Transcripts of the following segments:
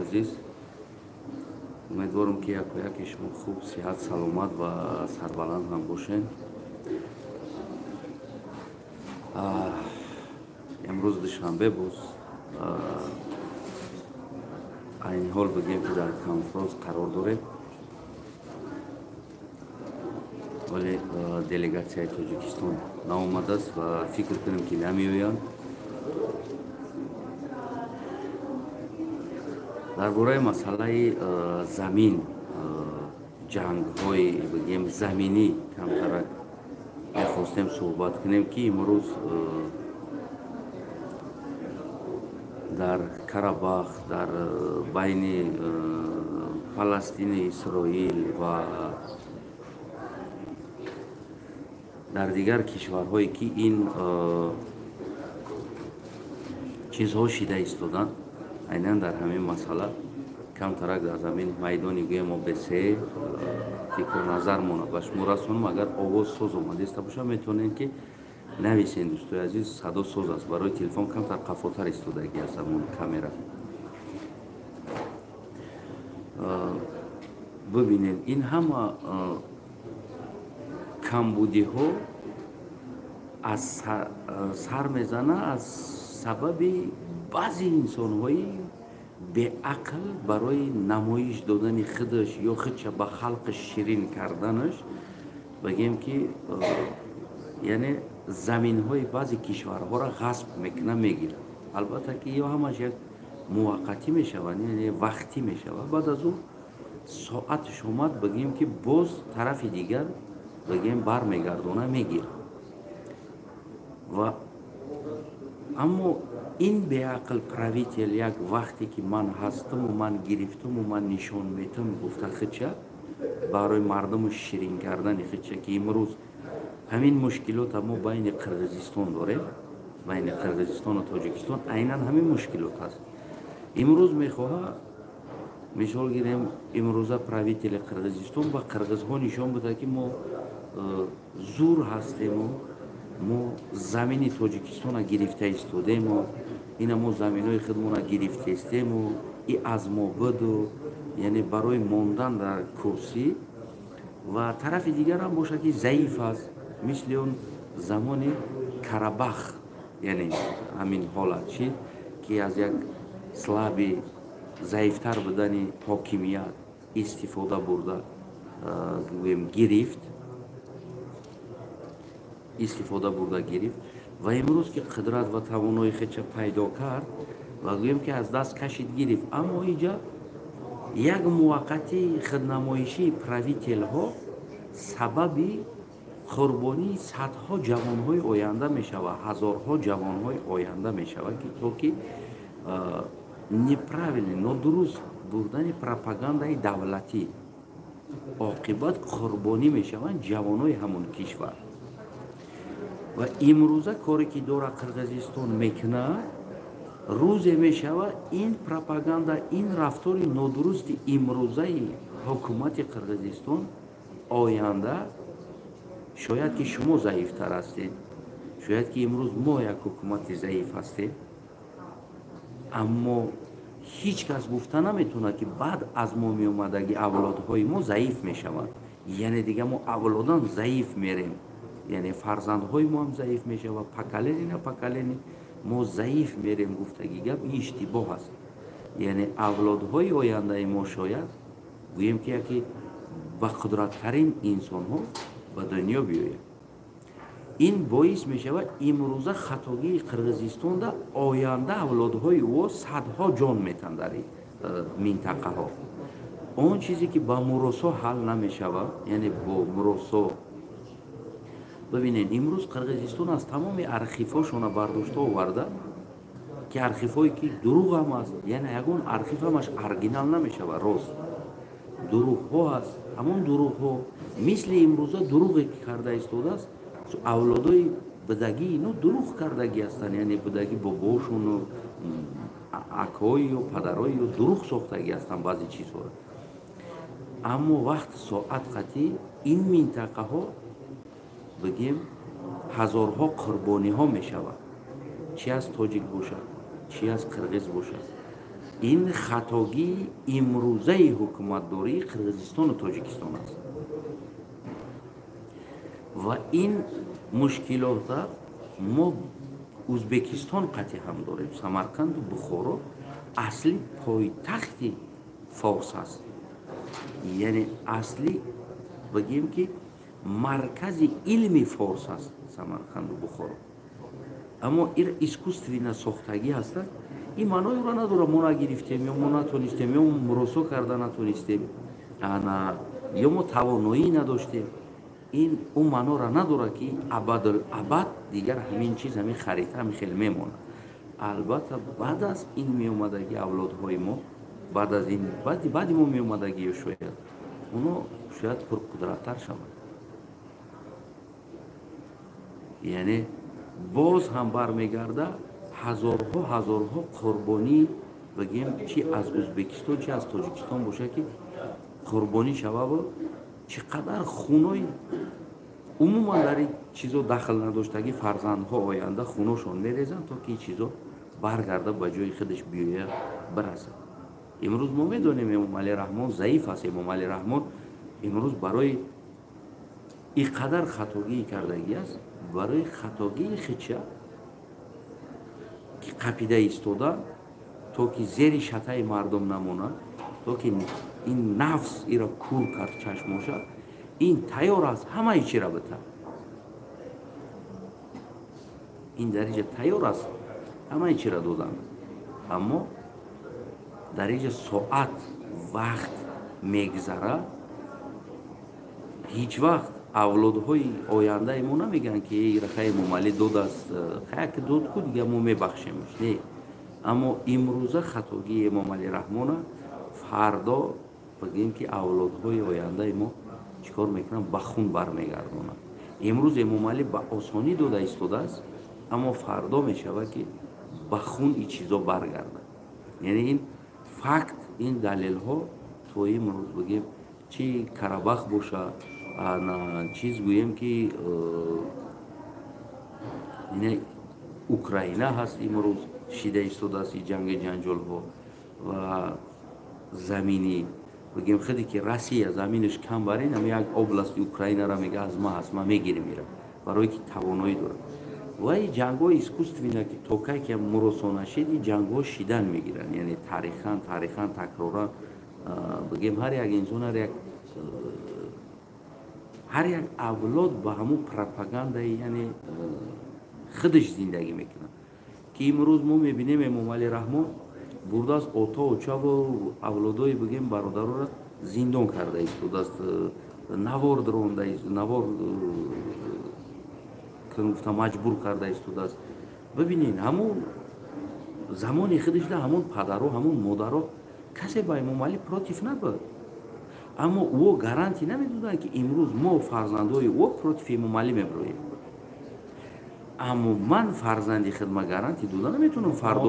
Азиз, умедворам, ки яко яке шумо хуб, сиҳат, саломат ва сарбаланд ҳам бошед. Имрӯз душанбе боз айни ҳол бигем, ки дар конфронс қарор дорем, вале делегатсияи Тоҷикистон наомадааст ва фикр кунем, ки намеоянд. Дар бораи масъалаи замин, ҷангҳои бигем заминӣ камтарак мехостем суҳбат кунем, ки имрӯз дар Карабах, дар байни Фаластини, Исроил ва дар дигар кишварҳое, ки ин чизҳо шида истоданд, айнан дар ҳамин масъала камтарак дар замин майдони гӯем ОБСЕ фикру назармона ба шумо расонам. Агар овоз соз омадиста бошад, метавонед, ки нависен. Дӯстои азиз, садо соз аст? Барои телефон камтар қафотар истодаги аст ҳамон камера. Бибинед, ин ҳама камбудиҳо аз сар мезана аз сабаби баъзе инсонҳои беақл барои намоиш додани худаш ё худша ба халқи ширин карданаш, бигем ки, яъне заминҳои баъзе кишварҳоро ғасб мекуна, мегирад. Албатта, ки ё ҳамаш як муваққатӣ мешавад, яъне вақтӣ мешавад. Баъд аз ӯ соатш омад, бигем ки, боз тарафи дигар, бигем, бармегардона, мегирад. Ва аммо ин беақл правитель як вақте ки ман ҳастаму ман гирифтаму ман нишон метам гуфта, худша барои мардуму ширин кардани худша, ки имрӯз ҳамин мушкилота мо байни Қирғизистон дорем, байни Қирғизистону Тоҷикистон айнан ҳамин мушкилот аст. Имрӯз мехоҳа, мисол гирем, имрӯза правители Қирғизистон ба қирғизҳо нишон буда, ки мо зур ҳастему мо замини Тоҷикистона гирифта истодему ина мо заминҳои худмона гирифтестему и аз мо буду, яъне барои мондан дар курсӣ. Ва тарафи дигарам бошад, ки заиф аст, мисли он замони Карабах, яъне ҳамин ҳолат шид, ки аз як слабый, заифтар будани ҳокимият истифода бурда, гӯем, гирифт, истифода бурда гирифт. Ва имрӯз ки қудрат ва тавонои худша пайдо кард ва гӯем, ки аз даст кашид, гирифт. Аммо иҷа як муваққати худнамоишии правителҳо сабаби қурбонии садҳо ҷавонҳои оянда мешавад, ҳазорҳо ҷавонҳои оянда мешавад, ки то ки неправильный, нодуруст бурдани пропагандаи давлатӣ оқибат қурбонӣ мешаванд ҷавонҳои ҳамон кишвар. Ва имрӯза коре ки дора Қирғизистон мекунад, рӯзе мешавад, ин пропаганда, ин рафтори нодурусти имрӯзаи ҳукумати Қирғизистон оянда, шояд ки шумо заифтар ҳастед, шояд ки имрӯз мо як ҳукумати заиф ҳастем, аммо ҳеҷ кас гуфта наметавонад, ки баъд аз мо меомадаги авлодҳои мо заиф мешаванд, яъне дига мо авлодан заиф мерем, яъне фарзандҳои мо ҳам заиф мешавад, поколение на поколение мо заиф мерем гуфтаги гап ин иштибоҳ аст. Яъне авлодҳои ояндаи мо шояд, гӯем ки, яке ба қудраттарин инсонҳо ба дунё биёяд. Ин боис мешавад, имрӯза хатогии Қирғизистонда оянда авлодҳои ӯ садҳо ҷон метанд дар минтақаҳо. Он чизе ки ба муросо ҳал намешавад, яъне бо муросо. Бибинед, имрӯз Қирғизистон аз тамоми архивҳошона бардошта оварда, ки архивҳое ки дурӯғ ҳам аст, яъне ягон архив ҳамаш оригинал намешавад, рост дурӯғҳо аст. Ҳамон дурӯғҳо, мисли имрӯза дурӯғе ки карда истодааст, авлодои будагӣ ино дурӯғ кардагӣ ҳастанд, яъне будагӣ бобошону акою падарою дурӯғ сохтагӣ ҳастанд баъзе чизҳоро. Аммо вақт соат қатӣ ин минтақаҳо, бигем, ҳазорҳо қурбониҳо мешавад, чи аз тоҷик бошад, чи аз қирғиз бошад. Ин хатогии имрӯзаи ҳукуматдории Қирғизистону Тоҷикистон аст. Ва ин мушкилота мо Узбекистон қатъи ҳам дорем. Самарқанду Бухоро асли пойтахти форс аст. Яъне асли бигем ки маркази илми форс аст Самарқанду Бухоро. Аммо ир искусственно сохтагӣ ҳастанд. Ин маънои ӯро надорад мо нагирифтем ё мо натонистем ё муросо карда натонистем, ана ё мо тавоноӣ надоштем. Ин ӯ маънора надорад ки абадул абад дигар ҳамин чиз, ҳамин харита ҳамин хел мемонад. Албатта баъд аз ин меомадагӣ авлодҳои мо, баъд аз ин баъди мо меомадагӣ ё шояд оно шояд пурқудраттар шавад. Яъне боз ҳам бармегарда ҳазорҳо ҳазорҳо қурбонӣ бигем чи аз Узбекистон чи аз Тоҷикистон бошад ки қурбонӣ шававу чӣ қадар хунои умуман дар ин чизо дахл надоштагӣ фарзандҳо оянда хуношон мерезанд то ки ин чизо баргарда ба ҷои худаш биёяд бирасад. Имрӯз мо медонем Эмомалӣ Раҳмон заиф аст. Эмомалӣ Раҳмон имрӯз барои ин қадар хатогӣ кардагӣ аст, барои хатогии хича ки қапида истода то ки зери шатаи мардум намонад, то ки ин нафс ира кур кард чашмоша, ин тайёр аст ҳамаи чира бита. Ин дариҷа тайёр аст ҳамаи чира додан. Аммо дариҷа соат вақт мегзара, ҳеҷ вақт авлодҳои ояндаи мо намегӯянд ки эй рахаи Эмомалӣ додааст, хая ки дод ку дига мо мебахшемш. Не, аммо имрӯза хатогии Эмомалӣ Раҳмона фардо бигӯем ки авлодҳои ояндаи мо чӣ кор мекунанд? Ба хун бармегардонанд. Имрӯз Эмомалӣ ба осонӣ дода истодааст, аммо фардо мешавад ки ба хун ин чизо баргардад. Яъне ин факт, ин далелҳо то имрӯз бигӯем чи Карабах боша, чиз гӯем ки Украина ҳаст имрӯз шида истодааст ин ҷанги ҷанҷолҳо ва замини бигем худе ки Россия заминаш кам бар ин ҳам як области Украинаро мега аз ма ҳаст, ма мегирем ира, барое ки тавоноӣ дорад. Ва ин ҷангҳои искусственно ки то кай ки муросо нашид, ин ҷангҳо шидан мегиранд. Яъне тарихан, тарихан такроран бигем ҳар як инсон, ҳар як авлод ба ҳамун пропагандаи яъне худаш зиндагӣ мекунад. Ки имрӯз мо мебинем Эмомалӣ Раҳмон бурдааст ото очаву авлодои бигем бародароро зиндон карда истодааст, навор дронда, навор гуфта маҷбур карда истодааст. Бибинед, ҳамун замони худашда ҳамун падаро, ҳамун модаро касе ба Эмомалӣ против набуд. Аммо ӯ гарантӣ намедоданд ки имрӯз мо фарзандҳои ӯ против Эмомалӣ мебироем. Аммо ман фарзанди худма гарантӣ дода наметавонам фардо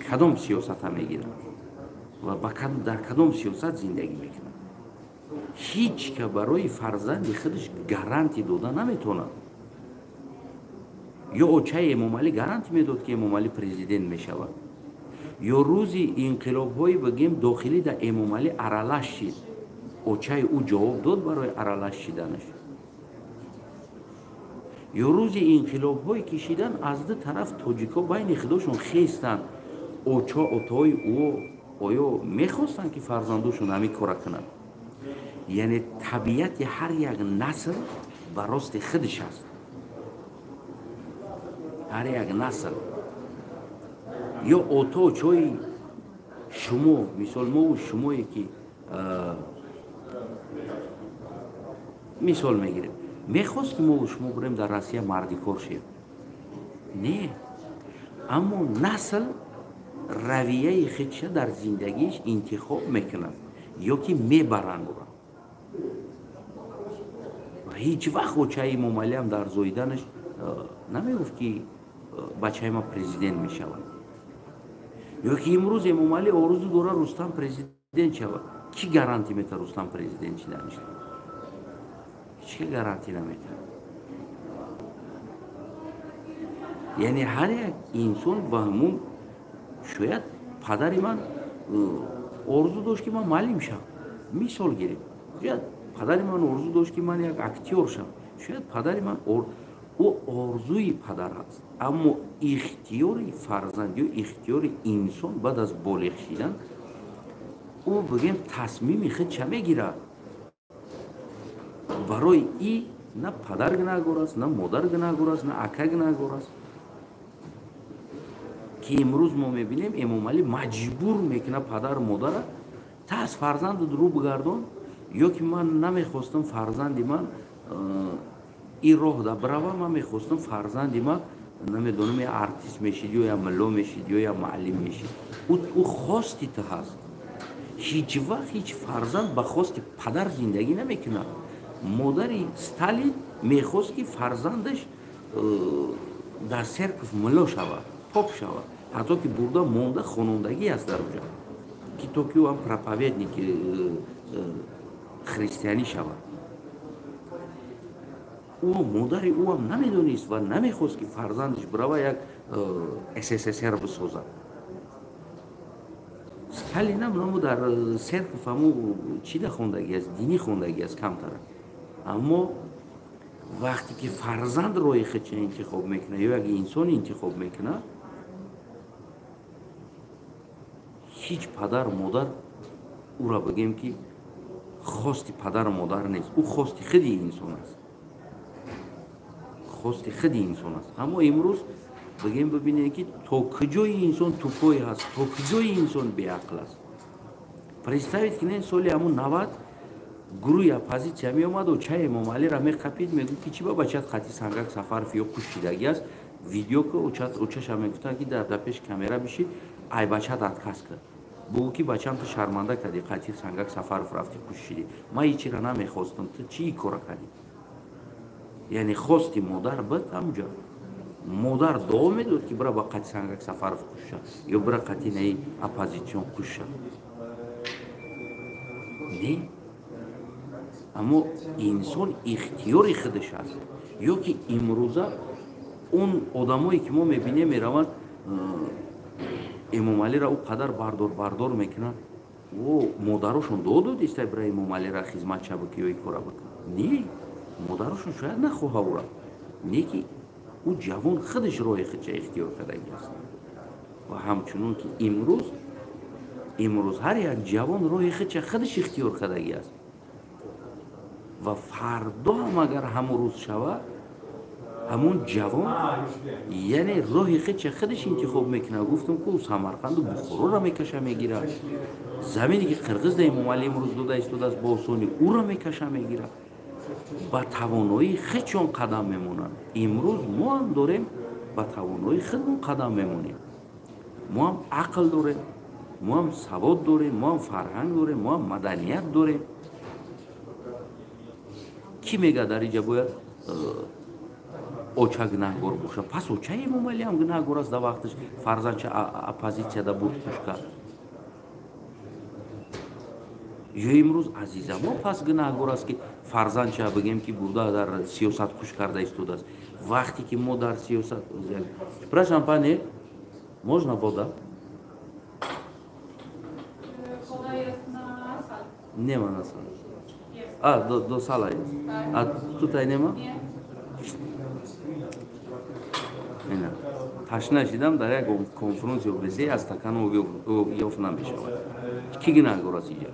кадом сиёсата мегирам ва дар кадом сиёсат зиндагӣ мекунам. Ҳеҷ ка барои фарзанди худаш гарантӣ дода наметавонад. Ё очаи Эмомалӣ гарантӣ медод ки Эмомалӣ президент мешавад, ё рӯзи инқилобҳои бигем дохилӣ дар Эмомалӣ аралаш шид, очаи ӯ ҷавоб дод барои аралаш шиданаш. Ё рӯзи инқилобҳое ки шидан аз ду тараф тоҷикҳо байни худошон хестанд, оча отои ӯ оё мехостанд ки фарзандошон ҳамин кора кунанд? Яъне табиати ҳар як насл ба рости худаш аст. Ҳар як насл ё ото очои шумо, мисол мову шумое ки мисол мегирем, мехост ки мову шумо бурем дар Россия мардикор шем? Не, аммо насл равияи худша дар зиндагиш интихоб мекунад ё ки мебаранд ӯро. Ҳеҷ вақт очаи Эмомалиам дар зоиданаш намегуфт ки бачаи ма президент мешавад. Ё ки имрӯз Эмомалӣ орзу дорад Рустам президент шавад. Кӣ гарантӣ метавад Рустам президент шиданаш? Ҳеҷ ки гарантӣ наметавад. Яъне ҳар як инсон ба ҳамун Шояд падари ман орзу дошт, ки ман муаллим шавам, мисол гирем. Шояд падари ман орзу дошт, ки ман як актёр шавам. Шояд падари ман, ӯ орзуи падар аст, аммо ихтиёри фарзанд ё ихтиёри инсон баъд аз болиғ шидан, ӯ, бигем, тасмими худша мегирад. Барои и на падар гунаҳгор аст, на модар гунаҳгор аст, на ака гунаҳгор аст, ки имрӯз мо мебинем, Эмомалӣ маҷбур мекунад падару модара: та аз фарзандат рӯ бигардон, ё ки ман намехостам фарзанди ман ин роҳ да бирава, ман мехостам фарзанди ман, намедонам, я артист мешид, ё я мулло мешид, ё я муаллим мешид. Ӯ хости ту ҳаст. Ҳеҷ вақт ҳеҷ фарзанд ба хости падар зиндагӣ намекунад. Модари Сталин мехост, ки фарзандаш дар церковь мулло шавад, поп шавад, ҳатто ки бурда монда хонондагӣ аст дар оҷа, ки то ки ӯ ҳам проповедники христианӣ шавад. Ӯ, модари ӯ ҳам намедонист ва намехост, ки фарзандаш бирава як СССР бисозад. Сталинам намо дар церковь ҳаму чида хондагӣ аст, динӣ хондагӣ аст камтара. Аммо вақте ки фарзанд роҳи худша интихоб мекунад ё як инсон интихоб мекунад, ҳеҷ падару модар ӯра, бигем, ки хости падару модар нест, ӯ хости худи инсон аст, хости худи инсон аст. Аммо имрӯз, бигем, бибинед, ки то куҷои инсон тупой ҳаст, то куҷои инсон беақл аст. Представить кунед, соли ҳамун 90 гурӯҳи оппозитсия меомаду чай Эмомалиро меқапид, мегӯфт, ки чӣ ба бачат қати Сангак Сафаров ё кушидагӣ аст, видео ки очаша мегуфтанд, ки дар пеши камера бишид, ай бачат отказ кард, бугӯ, ки бачам, ту шарманда кардӣ, қати Сангак Сафаров рафтӣ, кушидӣ, ман ҳечира намехостам, ту чӣ кора кардӣ? Яъне хости модар буд. Ҳамуҷа модар дуо медод, ки бира ба қати Сангак Сафаров куша ё бира қати наи оппозитсион куша. Не, аммо инсон ихтиёри худаш аст. Ё ки имрӯза он одамое, ки мо мебинем, мераванд, Эмомалиро ӯ қадар бардор бардор мекунанд, о модарошон дуо додиста, бира Эмомалиро хизматша бикӣ ё ин кора бикун? Не, модарошон шояд нахоҳа ӯра, не ки ӯ ҷавон худаш роҳи худша ихтиёр кардагӣ аст. Ва ҳамчунон ки имрӯз ҳар як ҷавон роҳи худша худаш ихтиёр кардагӣ аст, ва фардо ҳам агар ҳамон рӯз шавад, ҳамон ҷавон, яъне, роҳи худша худаш интихоб мекунад. Гуфтам ку, Самарқанду Бухороро мекаша мегирад, замине ки қирғиз да Эмомалӣ имрӯз дода истодааст бо осонӣ, ӯро мекаша мегирад, ба тавоноии худшон қадам мемонанд. Имрӯз мо ҳам дорем, ба тавоноии худмон қадам мемонем. Мо ҳам ақл дорем, мо ҳам савод дорем, мо ҳам фарҳанг дорем, мо ҳам маданият дорем. Кӣ мегӯяд, дар инҷа бояд оча гунаҳгор бошад? Пас очаи Эмомалӣ ҳам гунаҳгор аст, дар вақташ фарзандча оппозитсияда бурд, куш кард. Ё имрӯз Азизамо пас гунаҳгор аст, ки фарзандча, бигем, ки бурда дар сиёсат куш карда истодааст. Вақте ки мо дар сиёсат. Przepraszam, пани, можно вода? Woda jest na sali. Nie ma na sali. Jest. A, do sala jest. Tak. A tutaj nie ma? Nie. Ина. Ташна шидам, дар як конференсия ОБСЕ аз стакан об ёфт намешавад. Кӣ гунаҳгор аст инҷа?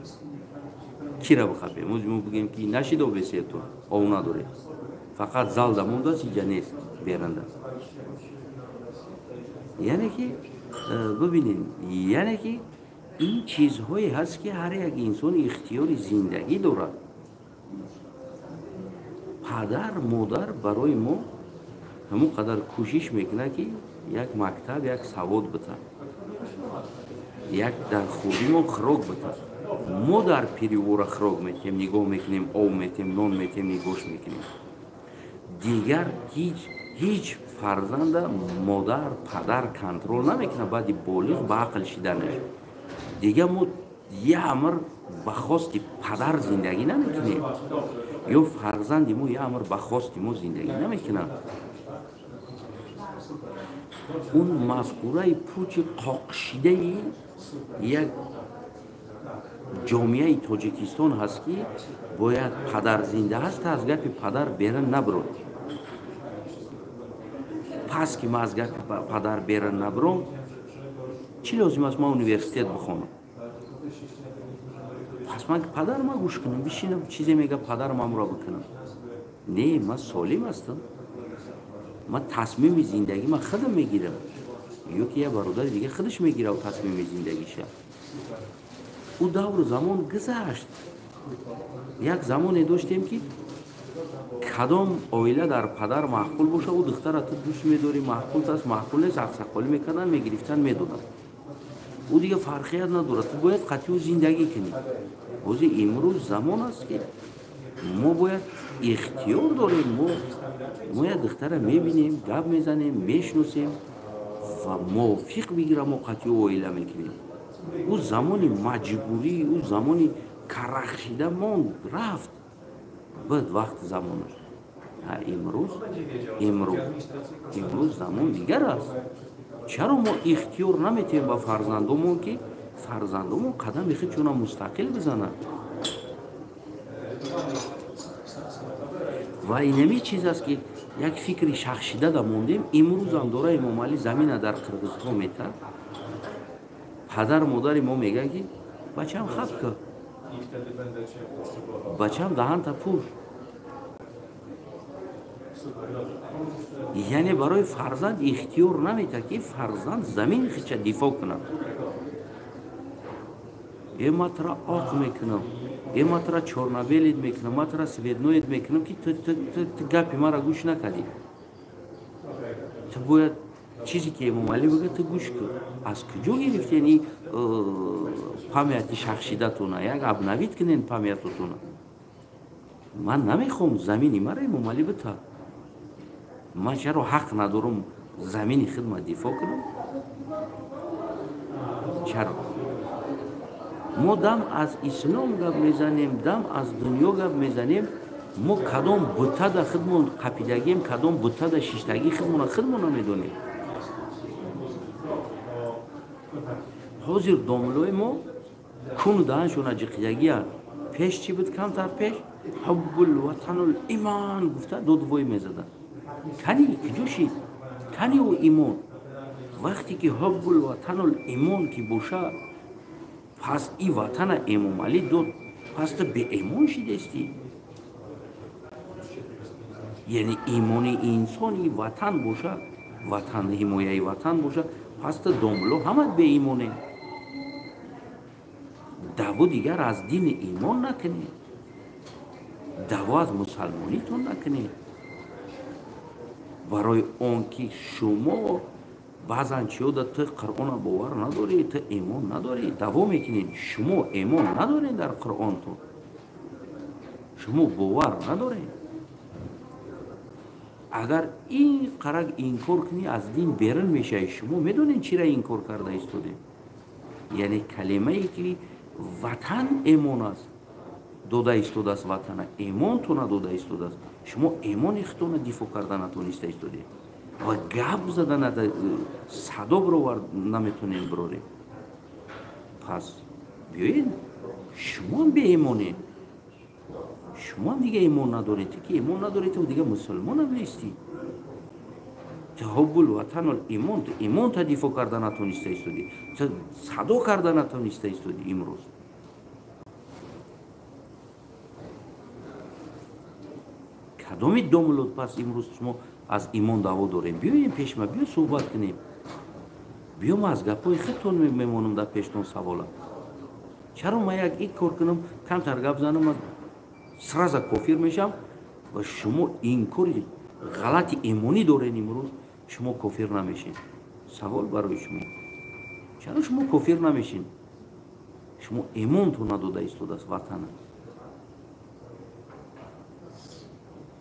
Кира бихапем? Мо бигем, ки нашид ОБСЕ, ту об надорем. Фақат залда мондааст, инҷа нест, беранда. Яъне ки бибинед, яъне ки ин чизҳое ҳаст, ки ҳар як инсон ихтиёри зиндагӣ дорад. Падар модар барои мо ҳамон қадар кӯшиш мекунад, ки як мактаб, як савод бита, як дар хурдӣ мо хӯрок бита. Мо дар пиривора хӯрок метиҳем, нигоҳ мекунем, об метиҳем, нон метиҳем, нигоҳш мекунем. Дигар ҳеҷ фарзанда модар падар контрол намекунад баъди болиғ ба ақл шиданаш. Дигар мо як амр ба хости падар зиндагӣ намекунем, ё фарзанди мо як амр ба хости мо зиндагӣ намекунад. Он мафкураи пучи қоқшидаи як ҷомеаи Тоҷикистон ҳаст, ки бояд падар зинда ҳаст, аз гапи падар берун набурод. Пас ки ман аз гапи падар берун набуром, чӣ лозим аст ман университет бихонам? Пас ман падар ма гӯш кунам, бишинам, чизе мега падарам амро бикунам. Не, ман солим ҳастам, ман тасмими зиндагӣ ман худам мегирам, ё ки як бародари дига худаш мегирад тасмими зиндагиша. Ӯ давру замон гузашт. Як замоне доштем, ки кадом оила дар падар маъқул боша, ӯ духтара ту дӯст медорӣ, маъқул аст, маъқул нест, ақсақолӣ мекарданд, мегирифтанд, медоданд. Ӯ дига фарқият надорад, ту бояд қатъи ӯ зиндагӣ кунӣ. Ҳозир имрӯз замон аст, ки мо бояд ихтиёр дорем, мо як духтара мебинем, гап мезанем, мешиносем ва мувофиқ бигира мо қатъи ӯ оила мекунем. Ӯ замони маҷбурӣ, ӯ замони карахшида монд, рафт. Баъд вақти замонаш. Имрӯз замон дигар аст. Чаро мо ихтиёр наметиҳем ба фарзандомон, ки фарзандомон қадами худшона мустақил бизананд? Ва инами чиз аст, ки як фикри шахшида да мондем. Имрӯзам дора Эмомалӣ замина дар Қирғизистон метад. Падар модари мо мегӯяд, ки бачам хаб кар, бачам даҳанта пӯш. Яъне барои фарзанд ихтиёр наметиҳад, ки фарзанд замини худша дифоъ кунад. Э ман тура оқ мекунам, э ман тура чорнабелит мекунам, ман тура светноид мекунам, ки ту гапи маро гӯш накардӣ. Ту бояд чизе ки Эмомалӣ бигӯяд, ту гӯш кун. Аз куҷо гирифтен ин памяти шахшидатона? Як обновить кунен памятатона. Ман намехоҳам замини маро Эмомалӣ битад. Ман чаро ҳақ надорам замини худма дифоъ кунам? Чаро? Мо дам аз ислом гап мезанем, дам аз дунё гап мезанем. Мо кадом бутада худмон қапидагием, кадом бутада шиштагӣ худмона худмо намедонем. Ҳозир домлои мо куну даҳаншона ҷиқидагиянд. Пеш чӣ буд? Камтар пеш ҳуббул ватанул имон гуфта додвой мезаданд. Кани куҷо шид? Кани ӯ имон? Вақте ки ҳуббул ватанул имон ки боша, пас и ватана Эмомалӣ дод, пас ту беэмон шидестӣ. Яъне имони инсон и ватан боша, ватан ҳимояи ватан боша, пас ту домло ҳамат беимоне. Даво дигар аз дини имон накунед, даво аз мусалмонитон накунед. Барои он ки шумо баъзан чиёда ту Қуръона бовар надорӣ, ту имон надорӣ, даво мекунед. Шумо имон надоред дар Қуръонтон, шумо бовар надоред. Агар ин қарак инкор кунӣ, аз дин берун мешавӣ. Шумо медонед чира инкор карда истодем? Яъне калимае ки ватан эмон аст, дода истодааст ватана, эмонтона дода истодааст. Шумо эмони худтона дифоъ карда натониста истодед ва гап зада садо бировар наметонем бирорем. Пас биёед, шумоам беэмонед, шумоам дига имон надоред. Ту ки имон надоред, ту дига мусулмонам нестӣ. Ту ҳуббул ватанул имон, ту имонта дифоъ карда натониста истодӣ, ту садо карда натониста истодӣ имрӯз. Кадоми домлуд пас имрӯз шумо аз имон даъво дорем? Биёем пешма, биё суҳбат кунем, биё ма аз гапҳои худтон мемонам дар пештон савола. Чаро ма як ин кор кунам, камтар гап занам, ман сразу кофир мешам ва шумо инкори ғалати имонӣ дорен имрӯз, шумо кофир намешед. Савол барои шумо: чаро шумо кофир намешед? Шумо имонтон надода истодааст ватана.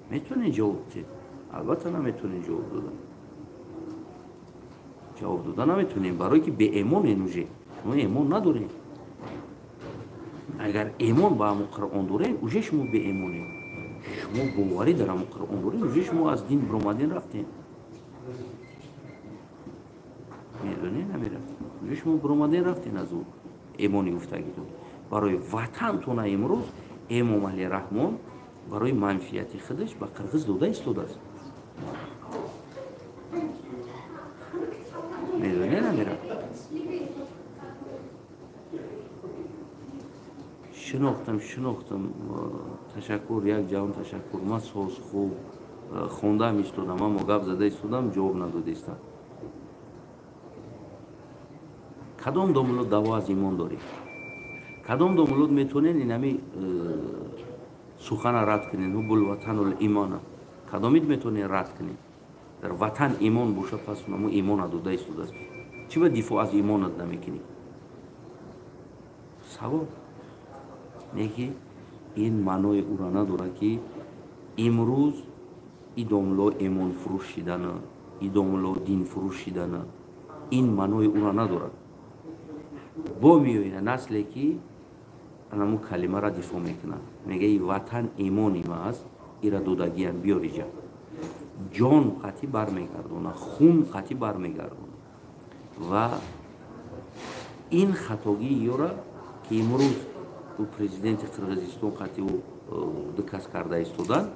Метавонед ҷавоб диҳед? Албатта наметавонед ҷавоб дода. Ҷавоб дода наметавонед, барое ки беэмонед уже. Шумо эмон надоред. Агар эмон ба ҳамон Қуръон доред, уже шумо беэмонед. Шумо боварӣ дар ҳамон Қуръон доред, уже шумо аз дин биромаден рафтед. Медонед намира? Ҷо шумо биромаден рафтен аз ӯ эмони гуфтагитон. Барои ватантона имрӯз Эмомалӣ Раҳмон барои манфиати худаш ба қирғиз дода истодааст. Медонед намира? Шинохтам, ташаккур, як ҷавон ташаккур. Ман соз хуб хондам истодам, аммо гап зада истодам, ҷавоб надода истам. Кадом домулод даво аз имон доред? Кадом домулод метавонед инами сухана рад кунед? Ҳуббул ватанул имона. Кадомид метавонед рад кунед? Дар ватан имон боша, пас унамо имона дода истодааст. Чӣ ба дифоъ аз имонат намекунӣ? Савол. Не ки ин маънои ӯро надорад, ки имрӯз идомло эмонфурӯш шидана, идомло динфурӯш шидана, ин маънои ӯро надорад. Бо меояд насле ки анаму калимаро дифоъ мекунад. Мега и ватан имони ма аст, ира додагиам, биёриҷа. Ҷон қатъӣ бармегардона, хун қатъӣ бармегардона. Ва ин хатогии ёра ки имрӯз ӯ президенти Қирғизистон қатъи ӯ ду кас карда истодан,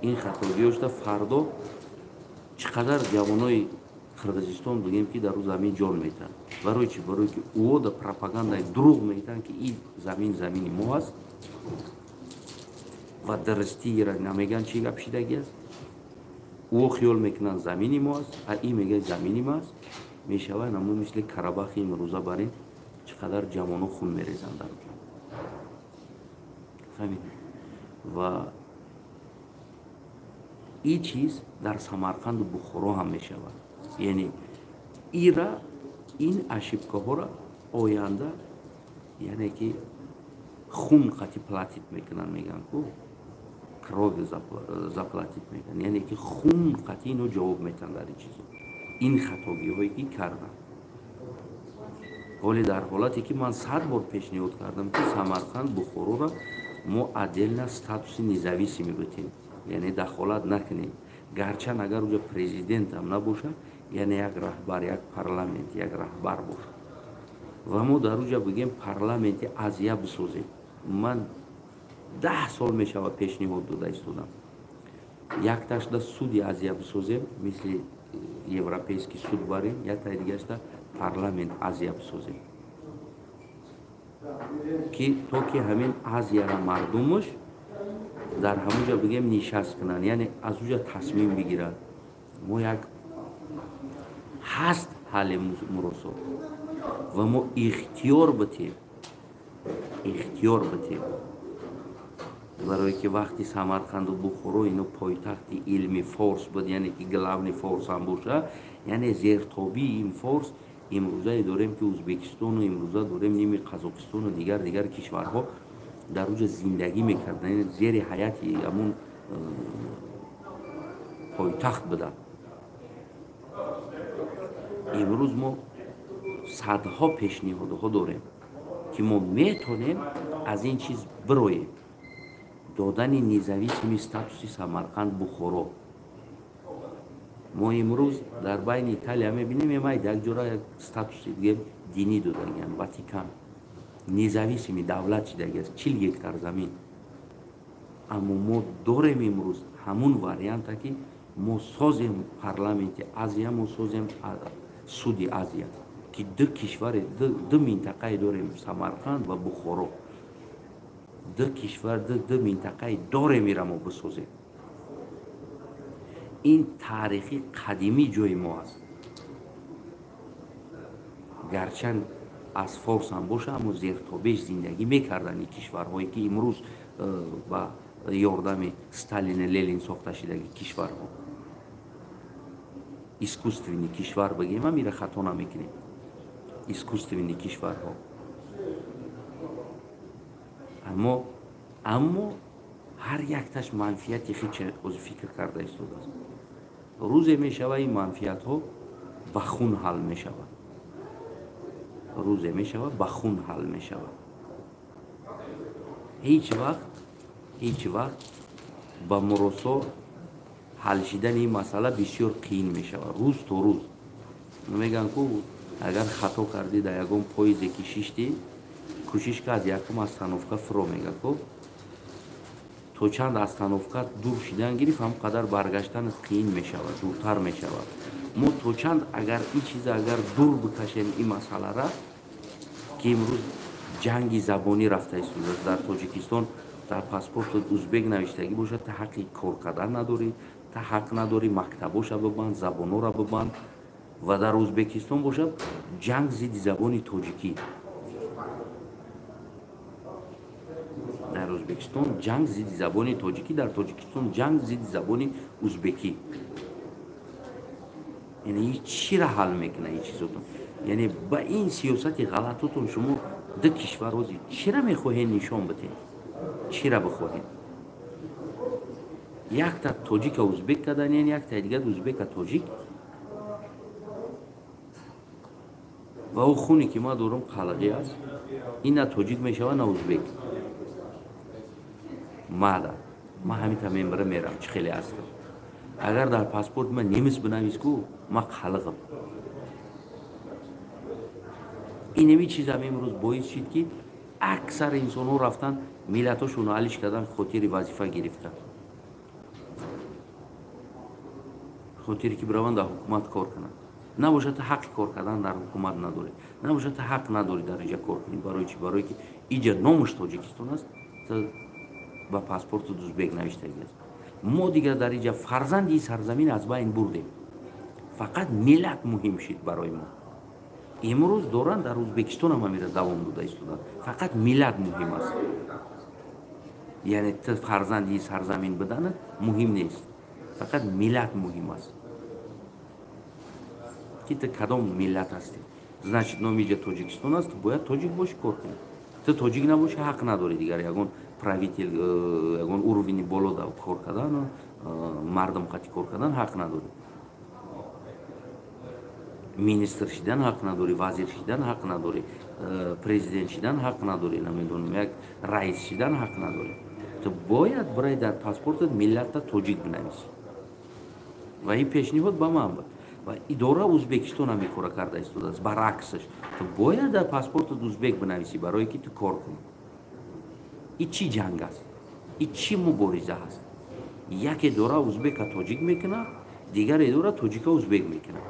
ин хатогиёшта фардо чӣ қадар ҷавонои Қирғизистон бигем ки дар ӯ замин ҷон метаҳанд. Барои чӣ? Барои ки ӯ да пропагандаи дурӯғ метаҳанд, ки ин замин замини мо аст ва дурустиро намегӯянд чӣ гап шидагӣ аст. Ӯ хиёл мекунанд замини мо аст, а ин мегӯяд замини мо аст. Мешавад намо мисли Карабахи имрӯза барин чӣ қадар ҷавоно хун мерезанд дар ҷо. Фаҳмидед? Ва ин чиз дар Самарқанду Бухоро ҳам мешавад. Яъне ира ин ошибкаҳоро оянда, яъне ки хун қатӣ платит мекунанд, мегӯянд ку кровью заплатит мекунанд, яъне ки хун қатӣ ино ҷавоб метаҳанд дар ин чизо, ин хатогиҳое ки карданд. Ҳоле дар ҳолате ки ман 100 бор пешниҳод кардам, ки Самарқанд Бухороро мо отдельно статуси независимый битем, яъне дахолат накунем. Гарчанд агар уҷа президентам набошад, яъне як раҳбар, як парламент, як раҳбар бошад. Ва мо дар уҷа бигем парламенти Азия бисозем. Ман 10 сол мешавад пешниҳод дода истодам. Якташда суди Азия бисозем, мисли европейский суд барем, яктаи дигарашда парламент Азия бисозем. Ки то ки ҳамин Азияра мардумаш дар ҳамуҷа бигем нишаст кунанд, яъне аз уҷа тасмим бигиранд. Мо як ҳаст ҳалли муросо ва мо ихтиёр битем, ихтиёр битем. Барое ки вақти Самарқанду Бухоро ино пойтахти илми форс буд, яъне ки главни форс ҳам боша, яъне зертобии ин форс имрӯзае дорем ки Ӯзбекистону имрӯза дорем ними Қазоқистону дигар кишварҳо дар уҷа зиндагӣ мекарданд, яъне зери ҳаяти ҳамун пойтахт буданд. Имрӯз мо садҳо пешниҳодҳо дорем, ки мо метавонем аз ин чиз бироем. Додани независимый статуси Самарқанд Бухоро. Мо имрӯз дар байни Италия мебинем, эмайд як ҷора як статуси бигем динӣ додагианд, Ватикан. Независимый давлат шидаги аст, 40 гектар замин. Аммо мо дорем имрӯз ҳамун варианта, ки мо созем парламенти Азия, мо созем суди Азия, ки ду кишваре, ду минтақае дорем, Самарқанд ва Бухоро. Ду кишвар, ду минтақае дорем, ира мо бисозем. Ин таърихи қадимӣ ҷои мо аст. Гарчанд аз форс ҳам боша, аммо зертобеш зиндагӣ мекарданд ин кишварҳое ки имрӯз ба ёрдами Сталину Ленин сохта шидаги кишварҳо. Искусственный кишвар бигем ҳам ира хато намекунем. Искусственный кишварҳо. Аммо ҳар якташ манфиати худша фикр карда истодааст. Рӯзе мешава ин манфиатҳо ба хун ҳал мешавад. Рӯзе мешава ба хун ҳал мешавад. Ҳеҷ вақт ба муросо ҳал шидани ин масъала бисёр қиин мешавад. Рӯз то рӯз. Мегӯянд ку агар хато кардӣ дар ягон поезе ки шиштӣ, кӯшиш ка аз якум остановка фуро, мега ку. То чанд остановка дур шидан гирифт, ҳам қадар баргаштанат қиин мешавад, дуртар мешавад. Мо то чанд агар ин чиза агар дур бикашем, ин масъалара, ки имрӯз ҷанги забонӣ рафта истодааст дар Тоҷикистон, дар паспортат узбек навиштагӣ бошад, та ҳаққи кор кардан надорӣ, та ҳақ надорӣ, мактабоша бибанд, забонора бибанд. Ва дар Ӯзбекистон бошад ҷанг зидди забони тоҷикӣ. Дар Ӯзбекистон ҷанг зидди забони тоҷикӣ, дар Тоҷикистон ҷанг зидди забони узбекӣ. Яъне ин чира ҳал мекунад ин чизотон? Яъне ба ин сиёсати ғалатотон шумо ду кишвар ҳозир чира мехоҳед нишон бидиҳед? Чира бихоҳед? Якта тоҷика узбек кардан, яъне якта дигар узбека тоҷик. Ва ӯ хуне ки ман дорам қалғӣ аст, ин на тоҷик мешавад, на узбек. Мада ман ҳамита мембара мерам, чӣ хеле ҳастам. Агар дар паспорт ман немис бинавис ку, ман қалғам. Инами чизам имрӯз боис шид, ки аксар инсонҳо рафтан миллатошонро алиш кардан, хотири вазифа гирифтан, хотире ки бираванд дар ҳукумат кор кунанд. Набошад, ту ҳаққи кор кардан дар ҳукумат надорӣ, набошад, ту ҳақ надорӣ дар инҷа кор кунӣ. Барои чӣ? Барое ки иҷа номаш Тоҷикистон аст, ту ба паспорту узбек навиштагӣ аст. Мо дигар дар инҷа фарзанди сарзамин аз байн бурдем, фақат миллат муҳим шид барои мо. Имрӯз доранд дар Ӯзбекистон ҳам ҳамира давом дода истоданд, фақат миллат муҳим аст. Яъне ту фарзанди сарзамин буданат муҳим нест, фақат миллат муҳим аст, ки ту кадом миллат ҳастӣ. Значит, номи иҷа Тоҷикистон аст, ту бояд тоҷик бошӣ, кор кунӣ. Ту тоҷик набошӣ, ҳақ надорӣ дигар ягон правитель, ягон уровени боло да кор кардан, мардум қати кор кардан ҳақ надорӣ, министр шидан ҳақ надорӣ, вазир шидан ҳақ надорӣ, президент шидан ҳақ надорӣ, намедонам, як раис шидан ҳақ надорӣ. Ту бояд бирай дар паспортат миллатта тоҷик бинависӣ. Ва ин пешниҳод ба ман буд. Ва идора Ӯзбекистон ҳам ин кора карда истодааст, баръаксаш, ту бояд дар паспортат узбек бинависӣ, барое ки ту кор кунӣ. И чӣ ҷанг аст, и чӣ мубориза аст? Яке дора узбека тоҷик мекунад, дигаре дора тоҷика узбек мекунад.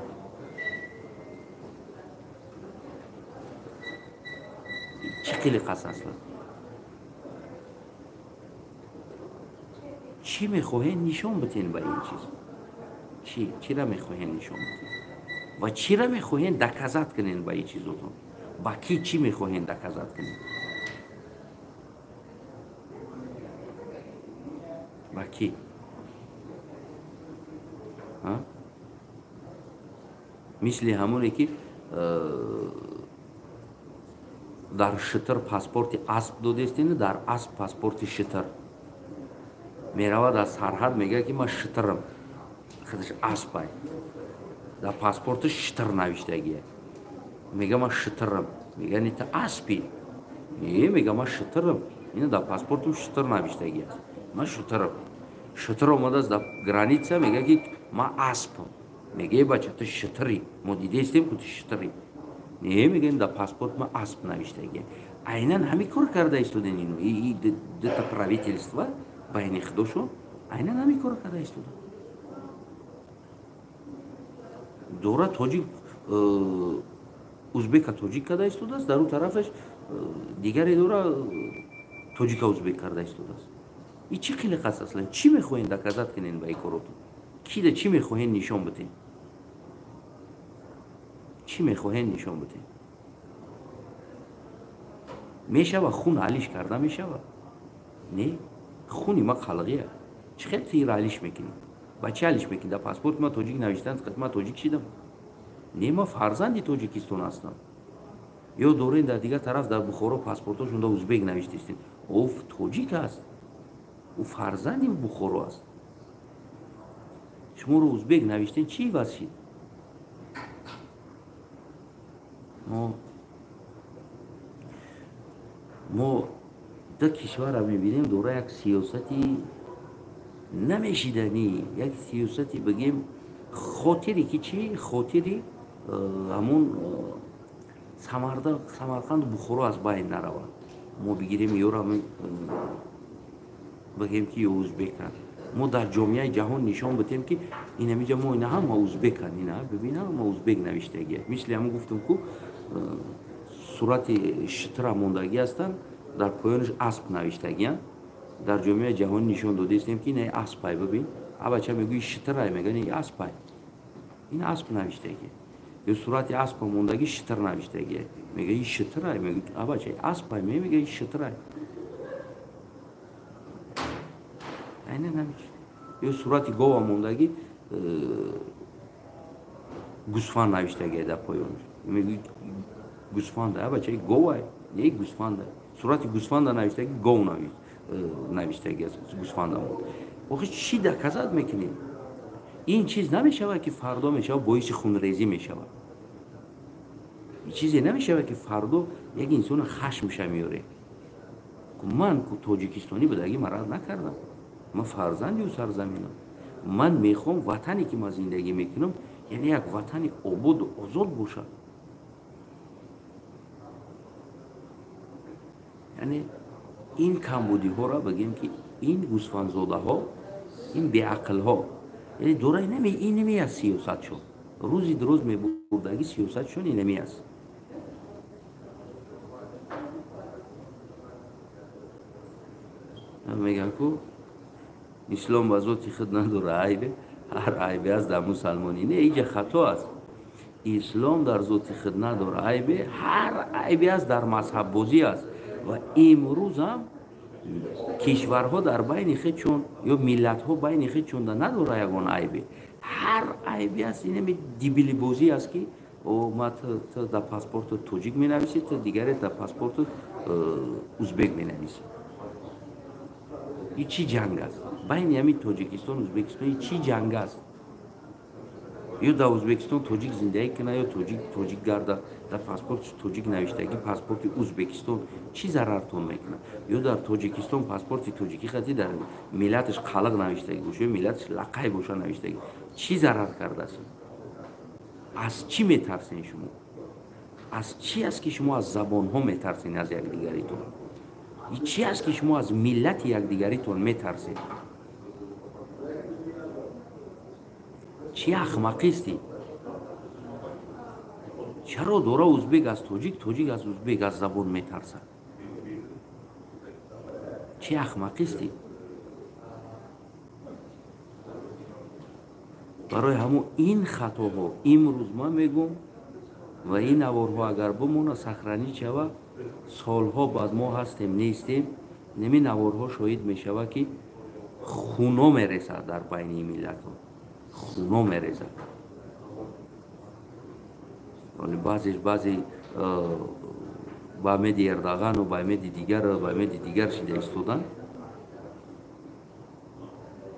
Чӣ қилиқ аст аслан? Чӣ мехоҳед нишон бидиҳед ба ин чиз? Чира мехоҳед нишон бидиҳед ва чира мехоҳед доказать кунед ба ин чизотон? Ба ки чӣ мехоҳед доказать кунед? Ба ки? Мисли ҳамоне ки дар шитр паспорти асп додестину дар асп паспорти шитр. Меравад аз сарҳад, мегӯяд ки ман шитрам, худаш аспай, дар паспорташ шитр навиштагия. Мега ман шитрам. Мега не, ту аспи. Не, мега ман шитрам, ина дар паспортам шитр навиштагия, ман шитрам. Шитр омадааст дар граница, мега ки ман аспам. Мега: бача, ту шитрӣ, мо дидестем ку ту шитрӣ. Не, мега, дар паспорт ман асп навиштагия. Айнан ҳамин кор карда истоден ино дута правительства байни худошон, айнан ҳамин кор карда истодан. Дора тоҷик узбека тоҷик карда истодааст, дар ӯ тарафаш дигаре дора тоҷика узбек карда истодааст. И чӣ қилиқ аст аслан? Чӣ мехоҳед доказать кунед ба ин коротон? Кида чӣ мехоҳед нишон бидиҳед? Чӣ мехоҳед нишон бидиҳед? Мешава хун алиш карда мешава? Не, хуни ма қалғия. Чӣ хел ту ира алиш мекунӣ? Ба чӣ алиш мекунӣ? Дар паспорти ман тоҷик навиштан, ман тоҷик шидам? Не, ман фарзанди Тоҷикистон ҳастам. Ё дорен дар дигар тараф, дар Бухоро паспортошон да узбек навиштистем. Ӯ тоҷик аст, ӯ фарзанди Бухоро аст. Шуморо узбек навиштен, чӣ иваз шид? Мо ду кишварро мебинем, дора як сиёсати намешиданӣ, як сиёсати бигем, хотири ки чӣ? Хотири Ҳамун Самарқанду Бухоро аз байн наравад. Мо бигирем ёро бигем ки ё узбеканд. Мо дар ҷомеаи ҷаҳон нишон бидем ки инамиҷа мо ина ҳама узбеканд, ина бибин ҳама узбек навиштагия. Мисли ҳамун гуфтум ку сурати шитра мондагӣ ҳастанд, дар поёнаш асп навиштагиянд. Дар ҷомеаи ҷаҳонӣ нишон додаистем ки ина аспай, бибин. Абача мегӯи шитрай, мегӯяд ин аспай. Ин асп навиштагия. Ё сурати аспа мондагӣ шитр навиштагия. Мегӯяд ин шитрай, мегӯяд абача аспай, мегӯяд ин шитрай. Айна навишт. Ё сурати гова мондагӣ гусфанд навиштагия дар поёнаш. Мегӯяд гусфанда, абача говай, не гусфанда. Сурати гусфанда навиштагӣ гов навиштагӣ аст гусфанда. Охи чӣ доказат мекунем? Ин чиз намешавад ки фардо мешавад боиси хунрезӣ мешавад. Чизе намешавад ки фардо як инсона хашмша меорем. Ман ку тоҷикистонӣ будагӣ ман рад накардам. Ман фарзанди ӯ сарзаминам. Ман мехоҳам ватане ки ман зиндагӣ мекунам, яъне як ватани ободу озод бошад. Яъне ин камбудиҳоро бигем ки ин гӯсфандзодаҳо, ин беақлҳо, яъне дора ин намеаст сиёсатшон. Рӯзи дуруз мебурдаги сиёсатшон ин намеаст. Мегӯям ку ислом ба зоти худ надора айбе, ҳар айбе аст дар мусалмонӣ. Не, иҷа хато аст. Ислом дар зоти худ надора айбе, ҳар айбе аст дар мазҳаббозӣ аст. Ва имрӯзам кишварҳо дар байни худшон ё миллатҳо байни худшон надора ягон айбе. Ҳар айбе аст инами дебилибозӣ аст ки ма ту дар паспорту тоҷик менависӣ, ту дигаре дар паспорту узбек менависӣ. И чӣ ҷанг аст? Байни ҳамин Тоҷикистон, Узбекистон чӣ ҷанг аст? Ё дар Узбекистон тоҷик зиндагӣ кунад, ё тоҷик гарда, дар паспорти тоҷик навиштагӣ паспорти Узбекистон чӣ зарартон мекунад? Ё дар Тоҷикистон паспорти тоҷикӣ хати дар миллаташ қалиқ навиштагӣ боша, ё миллаташ лақай боша навиштагӣ, чӣ зарар кардааст? Аз чӣ метарсен шумо? Аз чӣ аст ки шумо аз забонҳо метарсен аз якдигаритон? Чӣ аст ки шумо аз миллати якдигаритон метарсед? Чӣ ахмақистӣ? Чаро дора узбек аз тоҷик, тоҷик аз узбек аз забон метарсад? Чӣ ахмақистӣ? Барои ҳамон ин хатоҳо имрӯз ман мегӯм ва ин аворҳо агар бимона сахранӣ шава, солҳо баъд мо ҳастем нестем, неми наворҳо шоҳид мешава ки хуно мерезад дар байни миллатҳо. Хуно мерезад. Баъзе ба меди Эрдоғану ба меди дигар, ба меди дигар шида истоданд